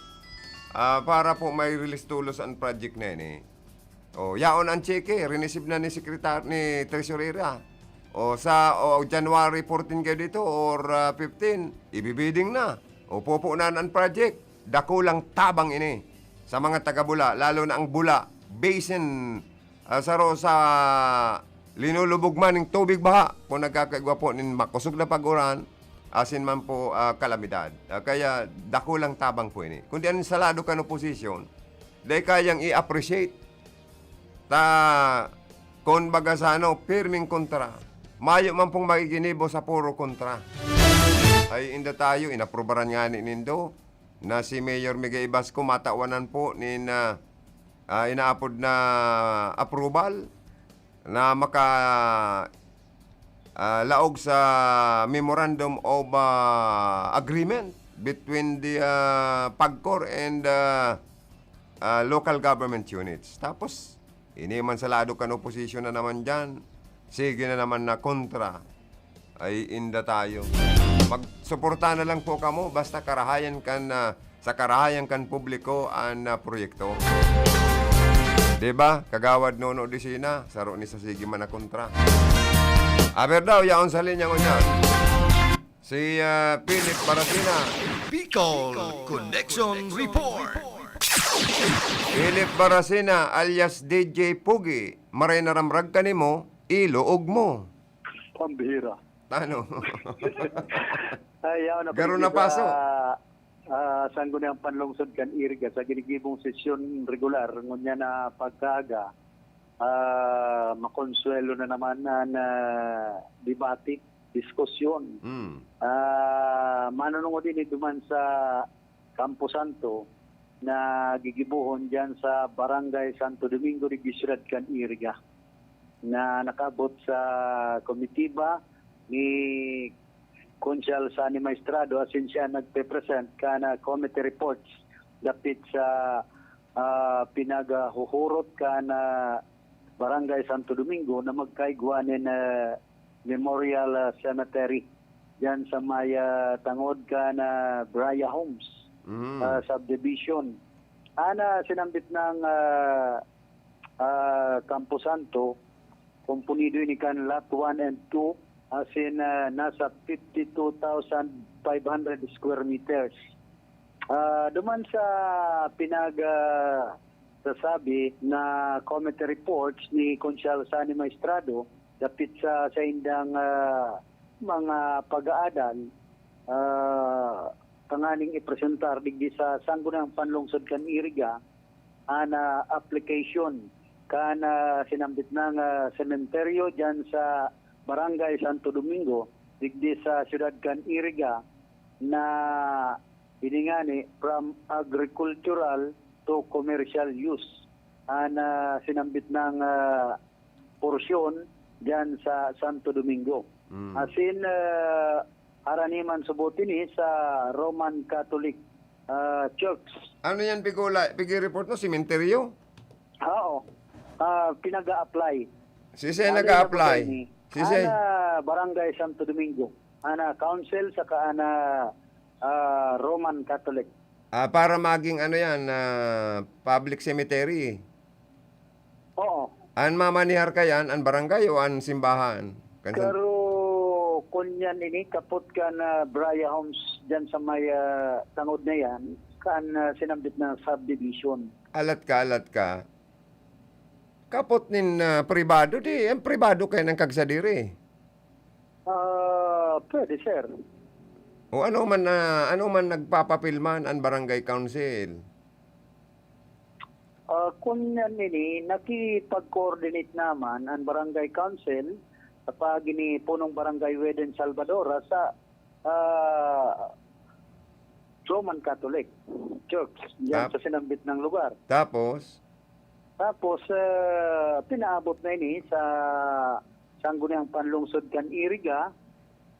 ah, para po may release tulos ang project na yan, eh. O, yaon ang tseke, rinisib na ni sekretar-, ni Tresurera. O, sa, o, January fourteen kayo dito or, ah, fifteen, ibibiding na. O, pupunan ang project. Dakulang tabang ini sa mga taga-Bula, lalo na ang Bula Basin, ah, saro sa linulubog man ning tubig baha, kung nagkakaigwa po nin makosog na pag-uran, asin man po, ah, kalamidad. Ah, kaya dakulang tabang po ini. Kundi an salado kan oposisyon, dai kayang i-appreciate. Ta, kun baga sa ano, pirming kontra. Mayo man pong magiginibo sa puro kontra. Ay, inda tayo, inaprubaran nga ni nindo na si Mayor Miguel Ibasco matawanan po nin, ah, ah, inaapod na approval na maka, ah, laog sa Memorandum of, ah, Agreement between the, ah, PAGCOR and, ah, ah, local government units. Tapos, ini man sa lado kan oposisyon na naman diyan, sige na naman na kontra. Ay, inda tayo. Magsuporta na lang po kamo, basta karahayan kan, ah, sa karahayan kan publiko an, ah, proyekto. Di ba? Kagawad Nono Disina, saro ni sa sige man na kontra. Aber daw, yaon sa linya ngunyan. Si, ah, Philip Baracina. Bicol Connection Report. Philip Baracina alias D J Pugi, maray na ramrag ka nimo, iluog mo. Pambihira. Ano? Ay, yaon ako Garo dito na paso. Sa, ah, Sangguniang Panlungsod kan Iriga sa ginigibong sesyon regular, ngunyan na pagkaaga, ah, makonsuelo na naman na, na debate, diskusyon. Mm. Ah, manunungod ini duman sa Camposanto na gigibohon diyan sa Barangay Santo Domingo, digdi siyudad kan Iriga, na nakaabot sa komitiba ni Konsehal Sani Maestrado, asin siya nagpe-present kan, ah, committee reports dapit sa, ah, pinaghuhurot kan, ah, Barangay Santo Domingo na magkaigwa nin, ah, Memorial, ah, Cemetery diyan sa may, ah, tangod kan, ah, Braya Homes, Mm. ah, subdivision. Ana sinambit ng, ah, ah, Camposanto, komponido ini kan Lot one and two, asin, ah, nasa fifty-two thousand five hundred square meters. Ah, duman sa pinag, ah, sasabi na committee reports ni Konsehal Sani Maestrado dapit sa saindang, ah, mga pag-aadal, ah, tanganing ipresentar digdi sa Sangguniang Panlungsod kan Iriga, an, ah, application kan, ah, sinambit nang, ah, sementeryo diyan sa Barangay Santo Domingo, digdi sa siyudad kan Iriga, na ini ngani from agricultural to commercial use an, ah, sinambit nang, ah, porsyon diyan sa Santo Domingo. Mm. Asin, ah, haraniman subot ini sa Roman Catholic, ah, Church. Ano yan, Pigula? Pigi-report mo, sementeryo? Oo. Ah, pinag-a-apply. Sisay Ano nag-a-apply? yung ini? Sisay? Ana, Barangay Santo Domingo. Ana, council, saka ana, ah, Roman Catholic. Ah, para maging ano yan, ah, public cemetery. Oo. An mamanihar kayan, an barangay o an simbahan? Kan san- Pero kun yan ini, kapot kan, ah, Braya Homes dyan sa may, ah, tangod na yan, kan, ah, sinambit na subdivision. Alat ka, alat ka. Kapot nin, ah, pribado, di, ang pribado kayan an kagsadiri. Ah, pwede, sir. O ano man, ah, ano man nagpapapil man an barangay council? Ah, kun yan ini, nakipag-coordinate naman ang barangay council sa paagi ni Punong Barangay Weden Salvadora sa, ah, Roman Catholic Church, diyan Tap- sa sinambit ng lugar. Tapos? Tapos, ah, pinaabot na ini sa Sangguniang Panlungsod kan Iriga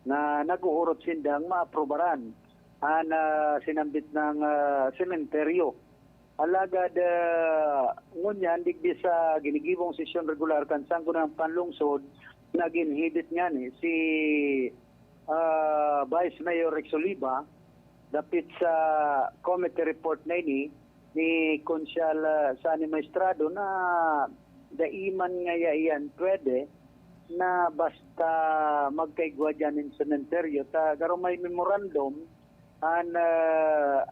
na nag-uurot sindang maaprubaran an, ah, sinambit ng, ah, sementeryo. Alagad, ah, ngunyan, digdi sa ginigibong sesyon regular kan Sangguniang Panlungsod, nag-inhibit ngani si, ah, Vice Mayor Rex Oliva dapit sa committee report na ini ni Konsyal, ah, Sonny Maestrado na dai man ngaya iyan pwede na basta magkaigwa diyan nin sementeryo. Ta garo may memorandum an, ah,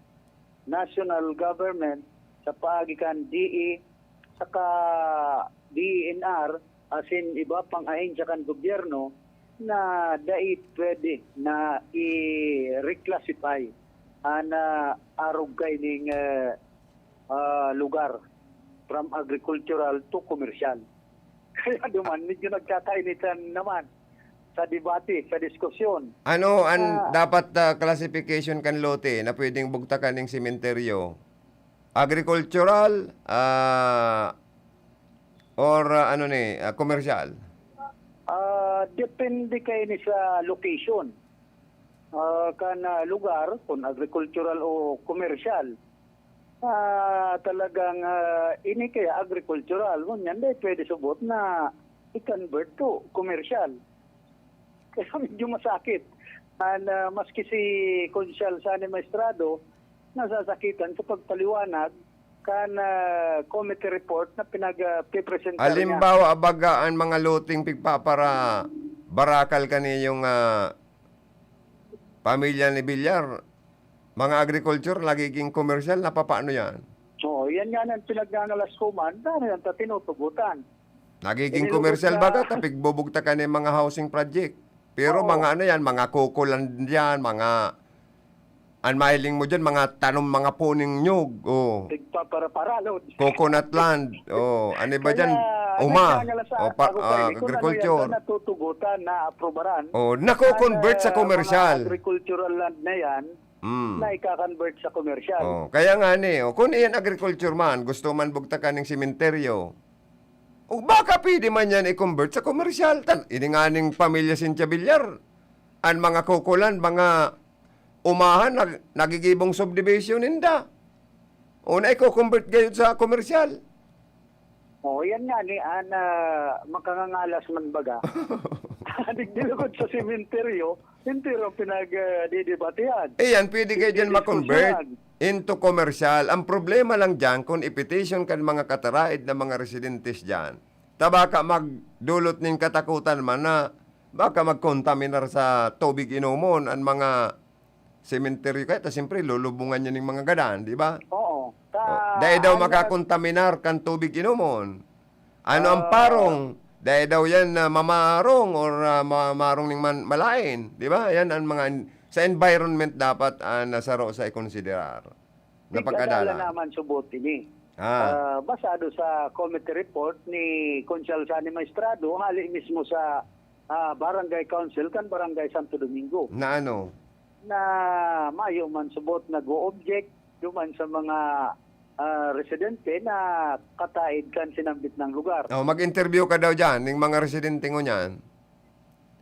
national government sa paagi kan D E saka D E N R, asin iba pang ahensya kan gobyerno na dai pwede na i-reclassify an, ah, arog kaining, eh, ah, lugar from agricultural to commercial. Kaya duman, medyo nagkakainitan naman sa debate, sa diskusyon. Ano an Ah. dapat, ah, classification kan lote na pwedeng bugtakan ning sementeryo? Agricultural, ah, or, ah, ano ni, ah, komersyal? Ah, depende kaini sa location, ah, kan, ah, lugar, kung agricultural o komersyal. Ah, talagang, ah, ini kaya agricultural, ngunyan dai pwede subot na i-convert to komersyal. Kaya medyo masakit. And, ah, maski si Konsyal Sonny Maestrado, nasasakitan sa pagpaliwanag kan, ah, committee report na pinag, ah, pipresentar niya. Halimbawa, baga, an mga loteng pigpapara-, barakal kaniyong, ah, pamilya ni Villar, mga agriculture, nagiging komersyal, napapaano yan? Oo, yan nga ang pinagngangalas ko man, dahil yan ta tinutugutan. Nagiging Inilubog komersyal na baga, ta pigbubugtakan nin mga housing project. Pero Oo. mga ano yan, mga coco land yan, mga, an mahiling mo dyan, mga tanom, mga puning nyug, oh. Tigpapara-paralod. Coconut land, oh. Ano ba Kaya, dyan? Uma, nagkakala sa o pa, ako, ah, Freddy, kung ano yan, agriculture. Natutugutan, naaprubaran. Oh, nako-convert sa Ang, ah, komersyal. Mga agricultural land na yan, Mm. na ika-convert sa komersyal. Oh, kaya nga ni, oh, kung iyan agriculture man, gusto man bugtakan ning sementeryo, o baka pwede man yan i-convert sa komersyal. Tan-, ini nga ning pamilya Cynthia Villar, an mga coco land, mga umahan, nag-, nagigibong subdivision ninda. O na iko-convert gayud sa komersyal. Oh, yan nga ni an, ah, makangangalas man baga. Digdi lugod sa sementeryo, entero pinag, ah, didebatehan. Eh, yan, pwede kayo dyan ma-convert Pagdidiskusyonan. into commercial. Ang problema lang dyan, kung i-petition kan mga kataraid na mga residentes dyan, ta baka magdulot nin katakutan man na baka magkontaminar sa tubig inomon an mga sementeryo kaya, ta siyempre, lulubungan niya ning mga gadan, di ba? Oo. Ta-, Oh, dai daw ano makakontaminar kan tubig inomon. Ano ang Ah. parong? Dai daw yan na mamarong or, ah, ma-, marong ning man-, malain, di ba? Yan ang mga en-, sa environment dapat, ah, na saro sa ikonsiderar. Na Tigkadala pagkadala. naman subot ini. Ah. Ah, basado sa committee report ni Konsehal Sonny Maestrado, hali mismo sa, ah, Barangay Council kan Barangay Santo Domingo. Na ano? Na mayo man subot nag-o-object duman sa mga, ah, residente na kataid kan sinambit na lugar. Oh, mag-interview ka daw dyan, ning mga residente ngunyan.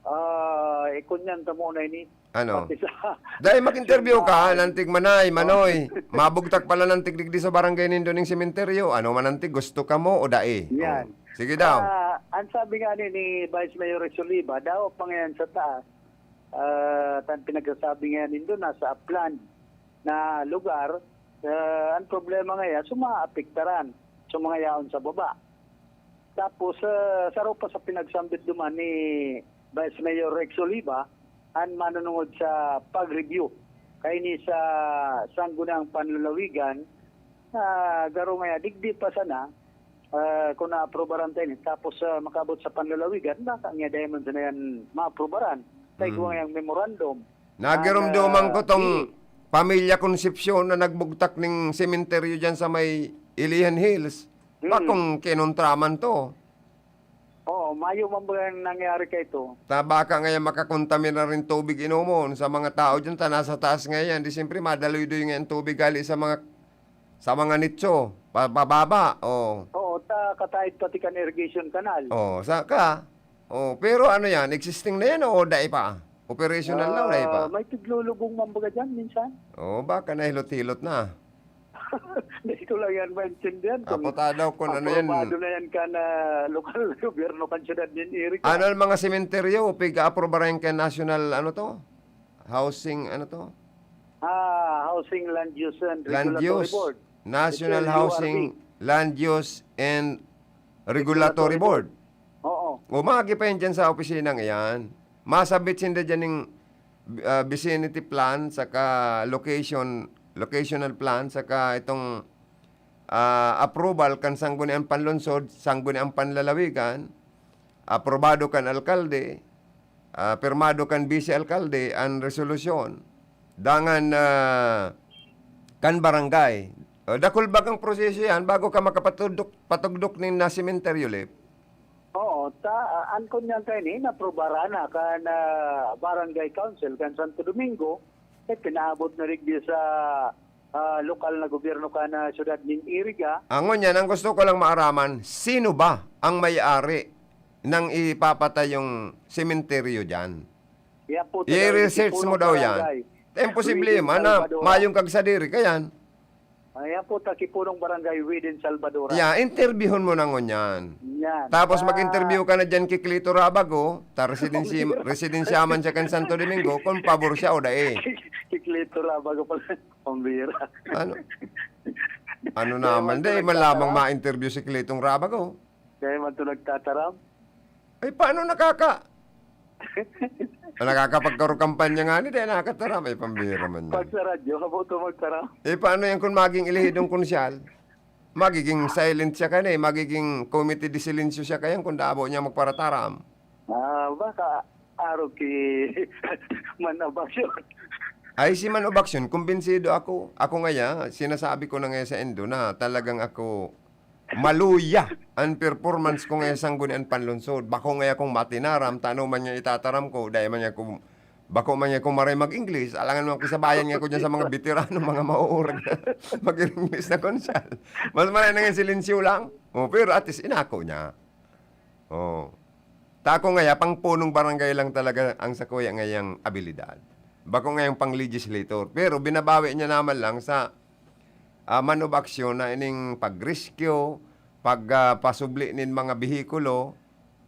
Ah, eh, kunyan ta muna ini. Ano? Pati sa Dai, mag-interview ka, Siyempre. Nantig Manay, Manoy. Oh. Mabugtak pala Nantig digdi sa barangay nindo ning sementeryo. Ano man, Nantig, gusto ka mo o dai? Yan. Oh. Sige daw. Ah, ang sabi nga ni, ni Vice Mayor Rex Oliva, daw pa ngayon sa taas, ah, tan pinagsasabi nga nindo, nasa upland na lugar, ah, ang problema nga yan, sa mga apektaran, sa mga yaon sa baba. Tapos, ah, saro pa sa pinagsambit duman ni Vice Mayor Rex Oliva, an manunungod sa pag-review kaini sa Sangguniang Panlalawigan, na garo ngaya, digdi pa sana, ah, kung naaprubaran ta ini, tapos, ah, makaabot sa panlalawigan, baka niya dai man sana yan maaprubaran. Sa Mm. igwa ngayang memorandum. Nagirumduman An, ko tong ah, di. Pamilya Concepcion na nagbugtak ning sementeryo dyan sa may Ilihan Hills. Mm. Bakong kinontra man to. Oo, mayo man ba ang nangyari kay ito? Ta baka ngayon makakontaminar rin tubig inomon sa mga tao dyan, ta nasa taas ngayon. Di siyempre, madaloy-doy ngayon tubig hali sa mga, sa mga nicho, pa-, pababa, oh. Oo, ta kataid pati kan irrigation canal. Oh, sa ka? Oh, pero ano yan, existing na yan o dai pa? Operational na o dai pa? Ah, may tiglulubong man baga dyan minsan. Oh, baka nahilot-hilot na. Hindi ko lang yan maintindihan kung Apo ta daw kung ano yan. Aprobado na yan kan, ah, lokal na gobyerno kan siyudad nin Iriga. Ano ang mga sementeryo? Pig-aprobaran yan kan national, ano to? Housing, ano to? Ah, Housing Land Use and Land Regulatory Use. Board. National It's a Housing U R B. Land Use and Regulatory Regulatory. Board. Oo. O, maagi pa yan dyan sa opisinang iyan. Masabit sinda dyan ning, ah, vicinity plan, saka location, locational plan, saka itong, ah, approval kan Sangguniang Panlungsod, Sangguniang Panlalawigan, aprobado kan alkalde, ah, pirmado kan bise-alkalde an resolusyon. Dangan, ah, kan barangay. O, dakul bagang proseso yan bago ka makapatudok, patugdok nin na sementeryo, Lip. Oo, ta, ah, an kunyan kaini, naprobaran na kan, ah, Barangay Council kan Santo Domingo, eh, pinaabot na rigdi sa, ah, lokal na gobyerno kan, ah, siyudad nin Iriga. Ang ngunyan, ang gusto ko lang maaraman, sino ba ang may-ari nang ipapatay yung sementeryo dyan? Yan po, taga I-research mo Kipunong daw yan. Barangay. Eh, imposible, Within mana, Salvador. Mayong kagsadiri ka yan. Ayan po, taga Kipunong Barangay, Within Salvador. Yeah, interviewon mo na ngunyan. Yan. Tapos Ah. mag-interview ka na dyan kay Clito Rabago, ta residensi-, Pambira. residensya man siya kan Santo Domingo, kung pabor siya o dai. Kay Clito Rabago pala, pambira. Ano? Ano Kaya naman, man dai, talaga, malamang ah. ma-interview si Clitong Rabago. Kaya man to nagtataram. Ay, paano nakaka-, nakakapagkarokampanya nga ni, dai nakataram. Ay, pambira man yan. Pag sa radyo, habo to magtaram. Eh, paano yan kung maging elehidong konsyal? Magiging silent siya kaya, eh. Magiging committee de silencio siya kaya kung dabo niya magparataram. Ah, baka arog ki Man of Action. Ay, si Man of Action, kumbinsido ako. Ako ngaya, sinasabi ko na ngaya sa Indo na talagang ako maluya an performance ko ngaya sa Sangguniang Panlungsod. Bako ngaya akong matinaram, ta ano man niya itataram ko, dai man niya ako, bako man niya ako maray mag-English, alangan mo ako sabayan nga ako dyan sa mga veterano, mga mauurag na mag-English na konsyal. Mas maray na nga silensyo lang. Oh, pero at least, inako niya. Oh. Ta ako ngaya, pang punong barangay lang talaga ang sakuya ngayang abilidad. Bako ngayang pang legislator. Pero binabawi niya naman lang sa ah, man of action na ining pag-rescue, pag, ah, pasubli nin mga behikulo,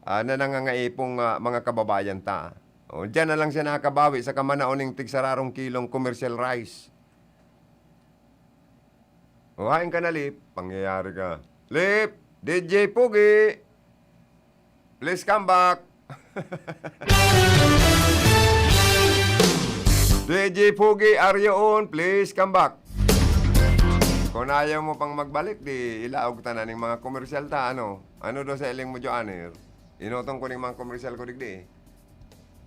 ah, na nangangaipong, ah, mga kababayan ta. O, diyan na lang siya nakakabawi sa kamanaon ning tigsararong kilong commercial rice. O, hain ka na, Lip. Pangyayari ka. Lip! D J Pogi! Please come back. D J Pogi, are you on? Please come back. Kung ayaw mo pang magbalik, di ilaog ta na ning mga komersyal ta, ano? Ano daw sa iling mo, Joanner? Inutong ko ning mga komersyal ko digdi, eh.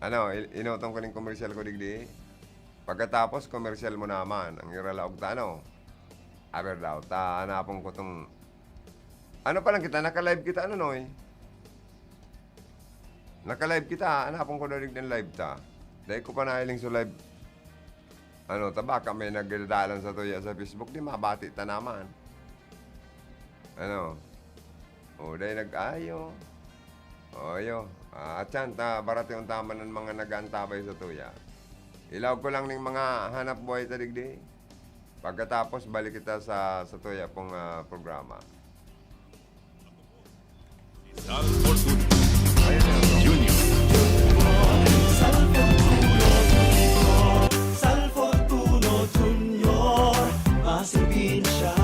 Ano, il-, inutong ko ning komersyal ko digdi, eh. Pagkatapos, komersyal mo naman. Ang iralaog ta, ano? Aber daw, ta, hanapon ko tong, ano pa lang kita, naka-live kita, ano, Noy? Naka-live kita, hanapon ko daw digdi an live ta. Dai ko pa nahiling sa live. Ano, ta baka may nagdadalan sa tuya sa Facebook, di mabati ta naman. Ano? O, dai nag-ayo. O, ayo. Ah, atyan ta, barati untaman an mga nag-aantabay sa tuya. Ilaog ko lang ning mga hanap buhay ta digdi. Pagkatapos, balik kita sa, sa tuya pong, ah, programa. Sal Fortuno Junior. Sal Fortuno Junior, masirbin siya.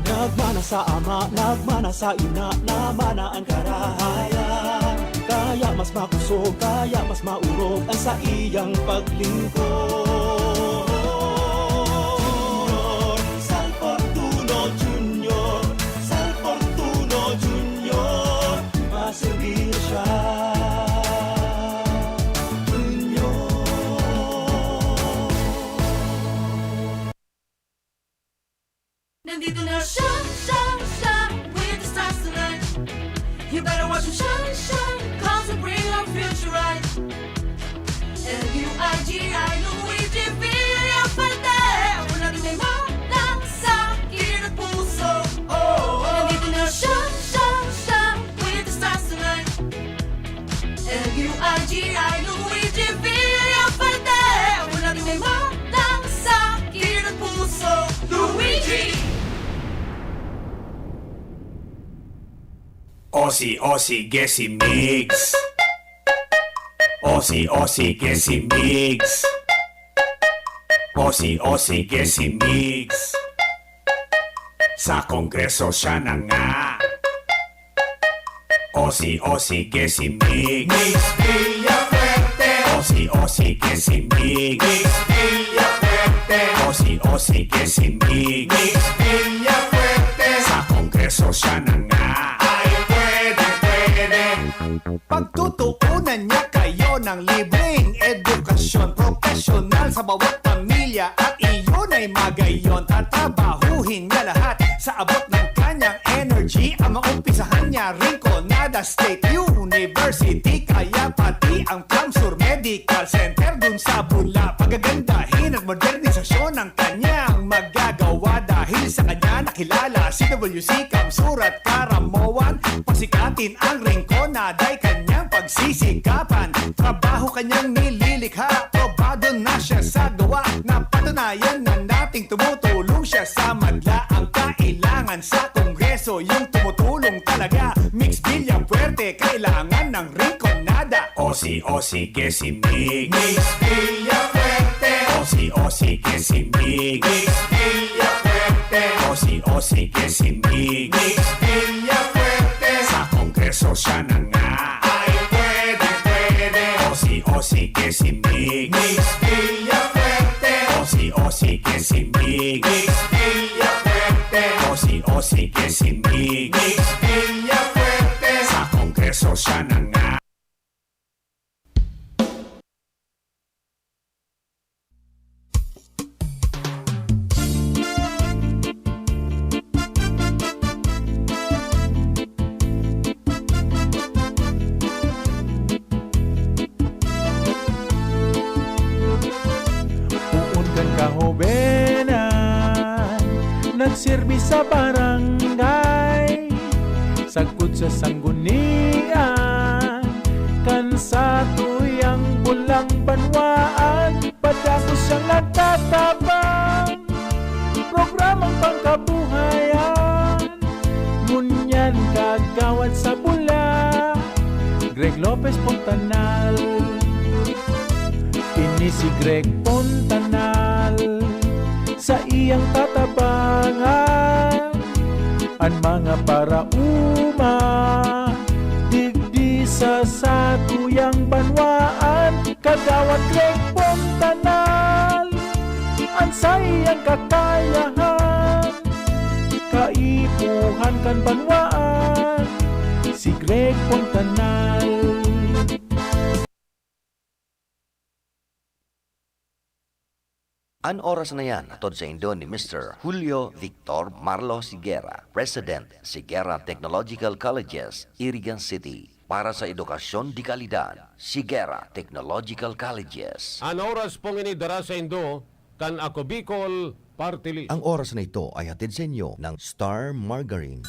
Nagmana sa ama, nagmana sa ina, namana an karahayan. Kaya mas makusog, kaya mas maurog an saiyang paglingkod. Sal Fortuno Junior, Sal Fortuno Junior, masirbin siya. Junior. Nandito na siya, siya, siya, with the stars tonight. You better watch him shine, shine, 'cause we bring our future right. L U I G I, Luigi Villafuerte. Ako lagi may manang sakit at puso. Oh, nandito na siya, siya, siya, with the stars tonight. L U I G I, Luigi Villafuerte. Ako lagi may manang sakit at puso. O si, o sige si Migs. O si, o sige si Migs. O si, o sige si Migs. Sa Kongreso siya na nga. O si, o sige si Migs. Migs Villafuerte. O si, o sige si Migs. Migs Villafuerte. O si, o sige si Migs. Migs Villafuerte. Sa Kongreso siya na nga. Ay, pwede, pwede. Pagtutuunan niya kayo ng libreng edukasyon, profesional sa bawat pamilya, at iyon ay magayon. Tatabahuhin niya lahat sa abot ng kanyang energy. Ang maumpisahan niya, Rinconada State University, kaya pati ang CamSur Medical Center dun sa Bula. Pagagandahin at modernisasyon ang kanyang magagawa. Dahil sa kanya nakilala si W C CamSur at Caramoan. Pasikatin ang Rinconada ay kanyang pagsisikapan. Trabaho kanyang nililikha, probado na siya sa gawa. Napatunayan na nating tumutulong siya sa madla. Ang kailangan sa Kongreso, yung tumutulong talaga. Migs Villafuerte, kailangan ng Rinconada. O si, o sige si Migs. Migs Villafuerte. O si, o sige si Migs. Migs Villafuerte. O si, o sige si Migs. Migs Villafuerte. Sa Kongreso siya na nga. Ay, pwede, pwede. O si, o sige si Migs. Migs Villafuerte. O si, o sige si Migs. Migs Villafuerte. O si, o sige si Migs. Migs Villafuerte. Sa Kongreso siya na nga. Poon kan kahobenan, nagserbi sa barangay, sagkod sa sanggunian, kan satuyang bulang banwaan, padagos siyang nagtatabang, programang pangkabuhayan. Ngunyan kagawad sa Bula, Greg Lopez Fontanal. Ini si Greg Fontanal, sa iyang tatabangan an mga paraoma digdi sa satuyang banwaan. Kagawad Greg Fontanal, an saiyang kakayahan, kaipuhan kan banwaan, si Greg Fontanal. An oras na yan, hatod saindo ni Mister Julio Victor Marlo Siguera, President, Siguera Technological Colleges, Irigan City. Para sa edukasyon de kalidad, Siguera Technological Colleges. An oras pong ini dara saindo kan Ako Bicol Party List. Ang oras na ito ay hatid sa inyo ng Star Margarine.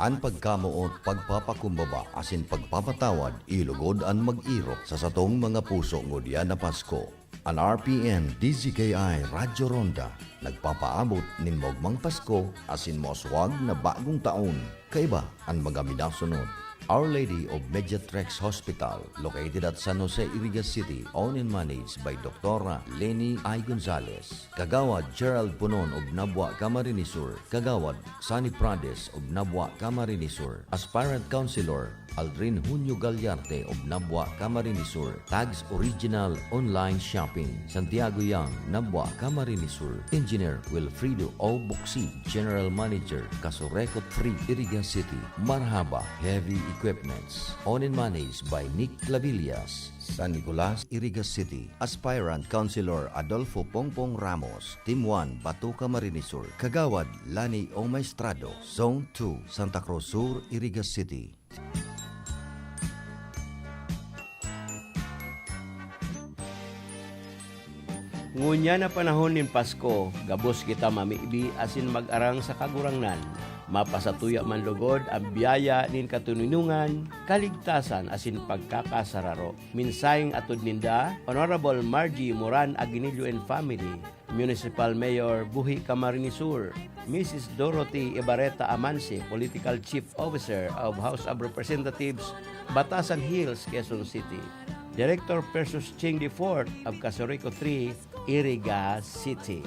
An pagkamoot, pagpapakumbaba, asin pagpapatawad, ilugod an mag-erok sa satong mga puso ngunyan na Pasko. An R P N, D Z K I, Radyo Ronda, nagpapaabot nin maogmang Pasko asin mauswag na bagong taon. Kaiba an mga minasunod. Our Lady of Mediatrix Hospital, located at San Jose, Iriga City, owned and managed by Doktora Leni I. Gonzalez, Kagawad Gerald Bonon of Nabua, Camarines Sur, Kagawad Sonny Prades of Nabua, Camarines Sur, Aspirant Councilor Aldrin Junio Gallarte of Nabua, Camarines Sur, Tags Original Online Shopping, Santiago Yang, Nabua, Camarines Sur, Engineer Wilfredo O. Buksi, General Manager, Kasurekot Free, Iriga City, Marhaba Heavy Equipments, owned and managed by Nick Clavillas, San Nicolas, Iriga City, Aspirant Councilor Adolfo Pongpong Ramos, Team one, Bato, Camarines Sur, Kagawad Lani O. Maestrado, Zone two, Santa Cruz Sur, Iriga City. Ngunyan na panahon nin Pasko, gabos kita mamibi asin mag-arang sa Kagurangnan. Mapasatuya man logod an biyaya nin katoninongan, kaligtasan asin pagkakasararo. Mensaheng atod ninda, Honorable Margie Moran Aguinillo and family, Municipal Mayor, Buhi, Camarines Sur, Missus Dorothy Ibarreta Amanse, Political Chief Officer of House of Representatives, Batasan Hills, Quezon City. Director Persus Ching the fourth of Casureco three, Iriga City.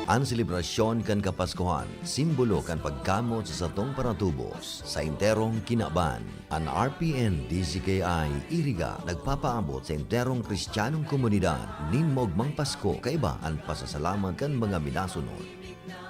An selebrasyon kan Kapaskuhan, simbolo kan pagkamot sa satong paratubos sa enterong kinaban. An R P N D C K I Iriga nagpapaabot sa enterong Kristiyanong komunidad nin maogmang Pasko kaiba an pasasalamat kan mga minasunod: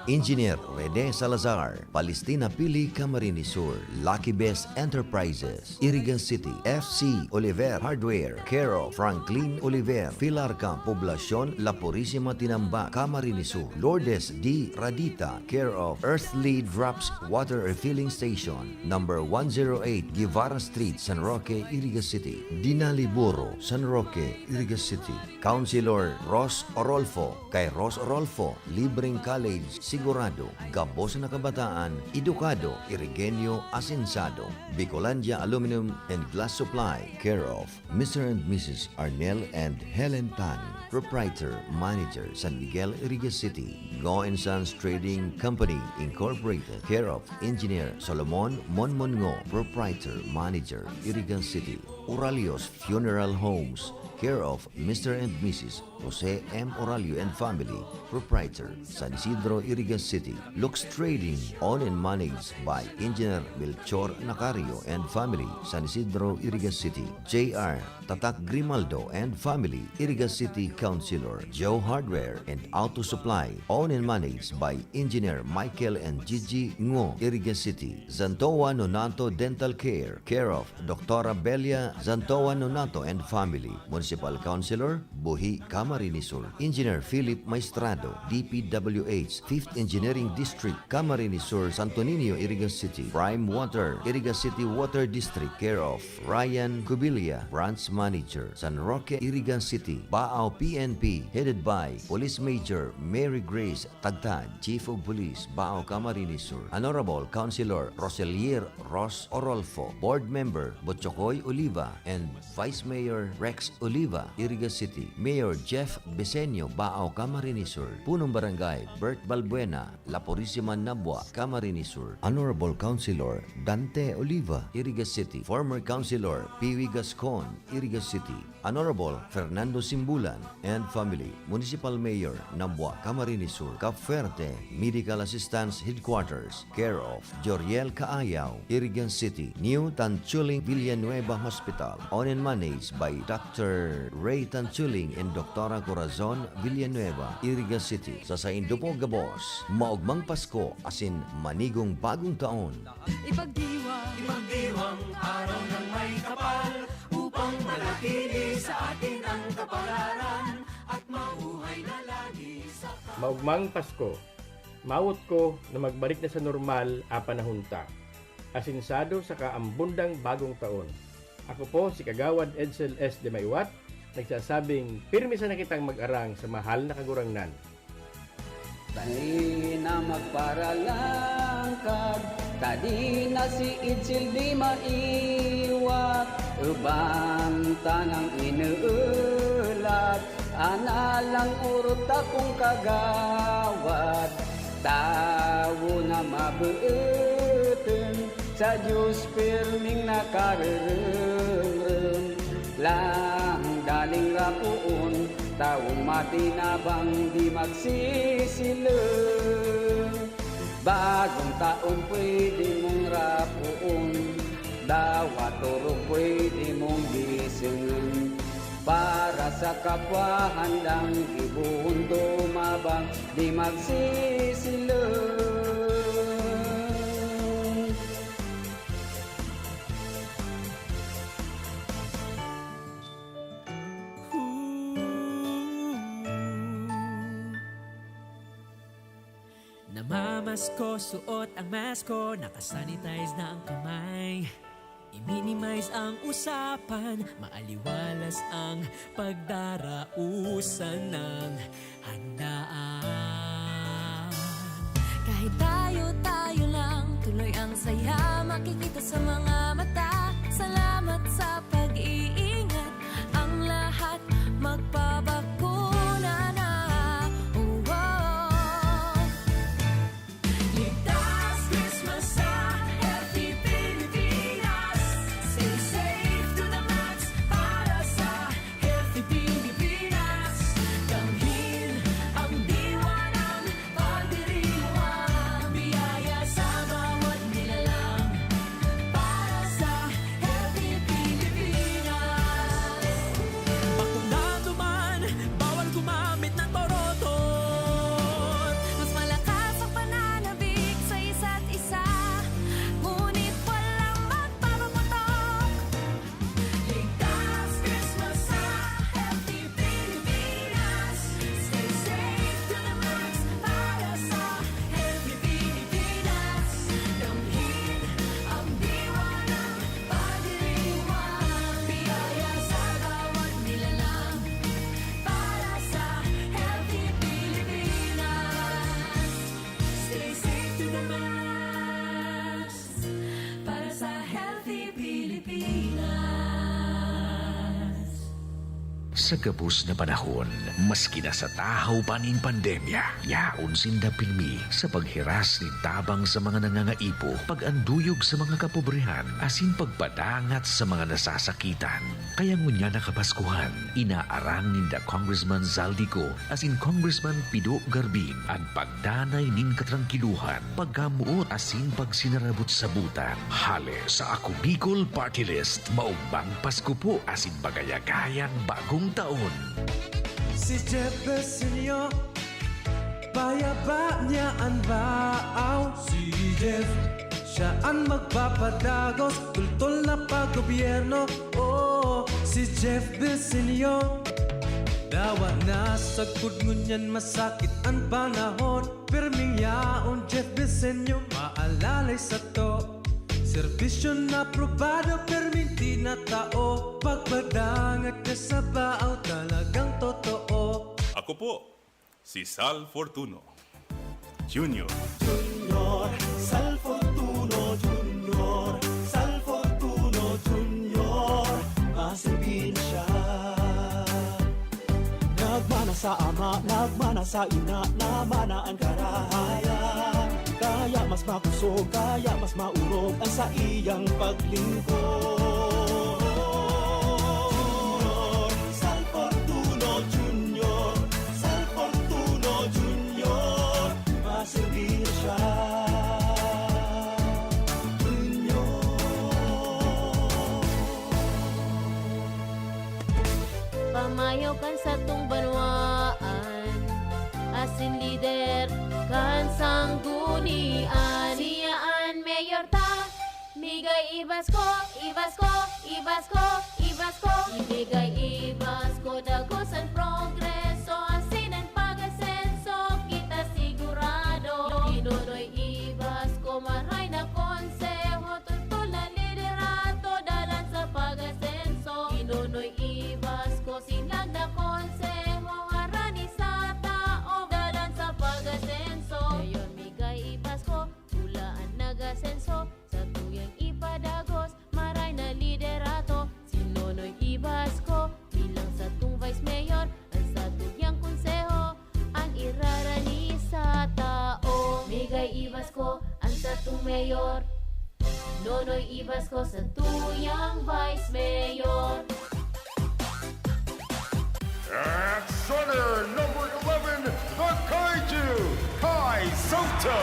Engineer Rene Salazar, Palestina Pili, Camarines Sur, Lucky Best Enterprises, Iriga City, F C Oliver Hardware, care of Franklin Oliver, Pilarca, Poblacion La Purisima, Tinambac, Camarines Sur, Lourdes D Radita, care of Earthly Drops Water Refilling Station, number one zero eight Guevara Street, San Roque, Iriga City, Dinaliburo, San Roque, Iriga City. Councilor Ros Orolfo, kay Ros Orolfo, libreng college sigurado, gabos na kabataan, edukado, Irigenyo, asensado. Bicolandia Aluminum and Glass Supply, care of Mister and Missus Arnel and Helen Tan, proprietor, manager, San Miguel, Iriga City. Ngo and Sons Trading Company Incorporated, care of Engineer Solomon Monmon Ngo, proprietor, manager, Iriga City. Oralios Funeral Homes, care of Mister and Missus Jose M Oralio and family, proprietor, San Isidro, Iriga City. Lux Trading, owned and managed by Engineer Melchor Nacario and family, San Isidro, Iriga City. J R Tatak Grimaldo and family, Iriga City. Councilor Joe Hardware and Auto Supply, owned and managed by Engineer Michael and Gigi Ngo, Iriga City. Zantoa Nonato Dental Care, care of Doctora Belia Zantoa Nonato and family, Municipal Councilor, Buhi, Camarines Sur. Engineer Philip Maestrado, D P W H, Fifth Engineering District, Camarines Sur, Santo Niño, Iriga City. Prime Water, Iriga City Water District, care of Ryan Cubilla, Branch Manager, San Roque, Iriga City. Baao P N P, headed by Police Major Mary Grace Tagtad, Chief of Police, Baao, Camarines Sur. Honorable Councilor Roselier Ros Orolfo, Board Member Botchokoy Oliva, and Vice Mayor Rex Oliva, Iriga City. Mayor Jeff Besenio, Baao, Camarines Sur. Punong Barangay Bert Balbuena, La Purisima, Nabua, Camarines Sur. Honorable Councilor Dante Oliva, Iriga City. Former Councilor Piwi Gascon, Iriga City. Honorable Fernando Simbulan and family, Municipal Mayor, Nabua, Camarines Sur. Kap Fuerte Medical Assistance Headquarters, care of Joriel Caayaw, Iriga City. New Tanchuling Villanueva Hospital, owned and managed by Doctor Ray Tanchuling and Doctora Corazon Villanueva, Iriga City. Sa saindo po gabos, maogmang Pasko asin manigong bagong taon. Ipagdiwang. Ipagdiwang araw ng may kapal, upang manatili sa atin ang kapalaran at mabuhay na lagi sa Maogmang Pasko. Mawot ko na magbalik na sa normal a panahon ta. Asinsado saka ambundang bagong taon. Ako po si Kagawad Edsel S. de Maywat, nagsasabing pirmi sana kitang mag-arang sa mahal na Kagurangnan. Dai na magparalangkag, ta di na si Edsel di maiwat. Uban tanang inuulat, ana lang orot takong kagawad. Tawo na mabuoton, sa Diyos pirming nakareremrem. Lang daling rapoon, tawong matinabang di magsisilong. Bagong taon pwede mong rapoon, dawa torog pwede mong gisongon. Para sa kapwa handang gibohon tumabang, di magsisilong. Namamasko, suot ang masko, nakasanitize na ang kamay. I-minimize ang usapan, maaliwalas ang pagdarausan ng handaan. Kahit tayo-tayo lang Makikita sa mga mata. Salamat sa pag-iingat. Ang lahat magpabakuna na. Oh, oh. Ligtas Christmas sa Healthy Pilipinas. Stay safe to the max para sa Healthy Pilipinas. Damhin ang diwa ng pagdiriwang. Biyaya sa bawat nilalang para sa Healthy Pilipinas. Bakunado man, bawal gumamit ng torotot. Mas malakas ang pananabik sa isa't isa, ngunit walang magpapaputok. Ligtas Christmas sa Healthy Pilipinas. Stay safe to the max para sa Healthy Pilipinas. Damhin ang diwa ng pagdiriwang. Biyaya sa bawat nilalang para sa Healthy Pilipinas. Stay safe to the max para sa Healthy Pilipinas. Sa gabos na panahon, maski nasa tahaw pa nin pandemya, yaon sinda pirmi sa paghiras nin tabang sa mga nangangaipo, pag-anduyog sa mga kapobrehan, asin pagpadangat sa mga nasasakitan. Kaya ngunyan na Kapaskuhan, inaarang ninda Congressman Zaldy Co asin Congressman Pido Garbin an pagdanay nin katrangkilohan, pagkamoot asin pagsinarabot-sabotan. Hale sa Ako Bicol Party List, maogmang Pasko po asin magayagayang Bagong Taon. Si Jeff Besenio, payaba niya an baaw. Si Jeff, siya an magpapadagos, tultol na pag-gobyerno. Oo, si Jeff Besenio. Dawa na sagkod ngunyan masakit an panahon. Pirming yaon, Jeff Besenio, maalalay sato. Serbisyo na aprobado, pirming tinatao. Pagpadangat ka sa baaw, talagang totoo. Ako po, si Sal Fortuno Junior. Junior, Sal Fortuno Junior, Sal Fortuno Junior, maserbisyo. Nagmana sa ama, nagmana sa ina, namana an karahayan. Kaya mas makusog, kaya mas maurog ang saiyang paglingkod. Junior, Sal Fortuno Junior, Sal Fortuno Junior, maserbisyo. Junior. Pamayo kan satong banwaan, asin lider kan sanggunian. Siya an mayor ta, migay ibasko, ibasko, ibasko, ibasko. Imigay ibasko, dagos an progreso, asin an pag-asenso, kita sigurado. Inonoy ibasko, maray na konseho, totol na liderato, dalan sa pag-asenso. Inonoy ibasko, sinlag na konseho, harani sa tao, dalan sa pag-asenso. Mayor migay ibasko, pula an nag-asenso, satuyang ipadagos, maray na liderato. Si Nonoy ibasko, bilang satong vice mayor, an satuyang konseho, an irarani sa tao. Migay ibasko, an satong mayor. Nonoy ibasko, satuyang vice mayor. At starter number eleven, the Kaiju, Kai Soto.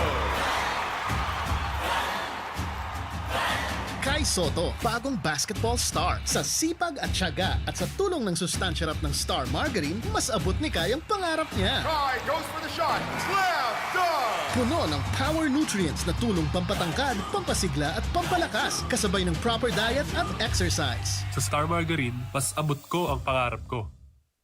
Kai Soto, bagong basketball star. Sa sipag at tiyaga at sa tulong ng sustansya rap ng Star Margarine, mas abot ni Kai ang pangarap niya. Kai goes for the shot. Slam dunk! Puno ng power nutrients na tulong pampatangkad, pampasigla at pampalakas, kasabay ng proper diet at exercise. Sa Star Margarine, mas abot ko ang pangarap ko.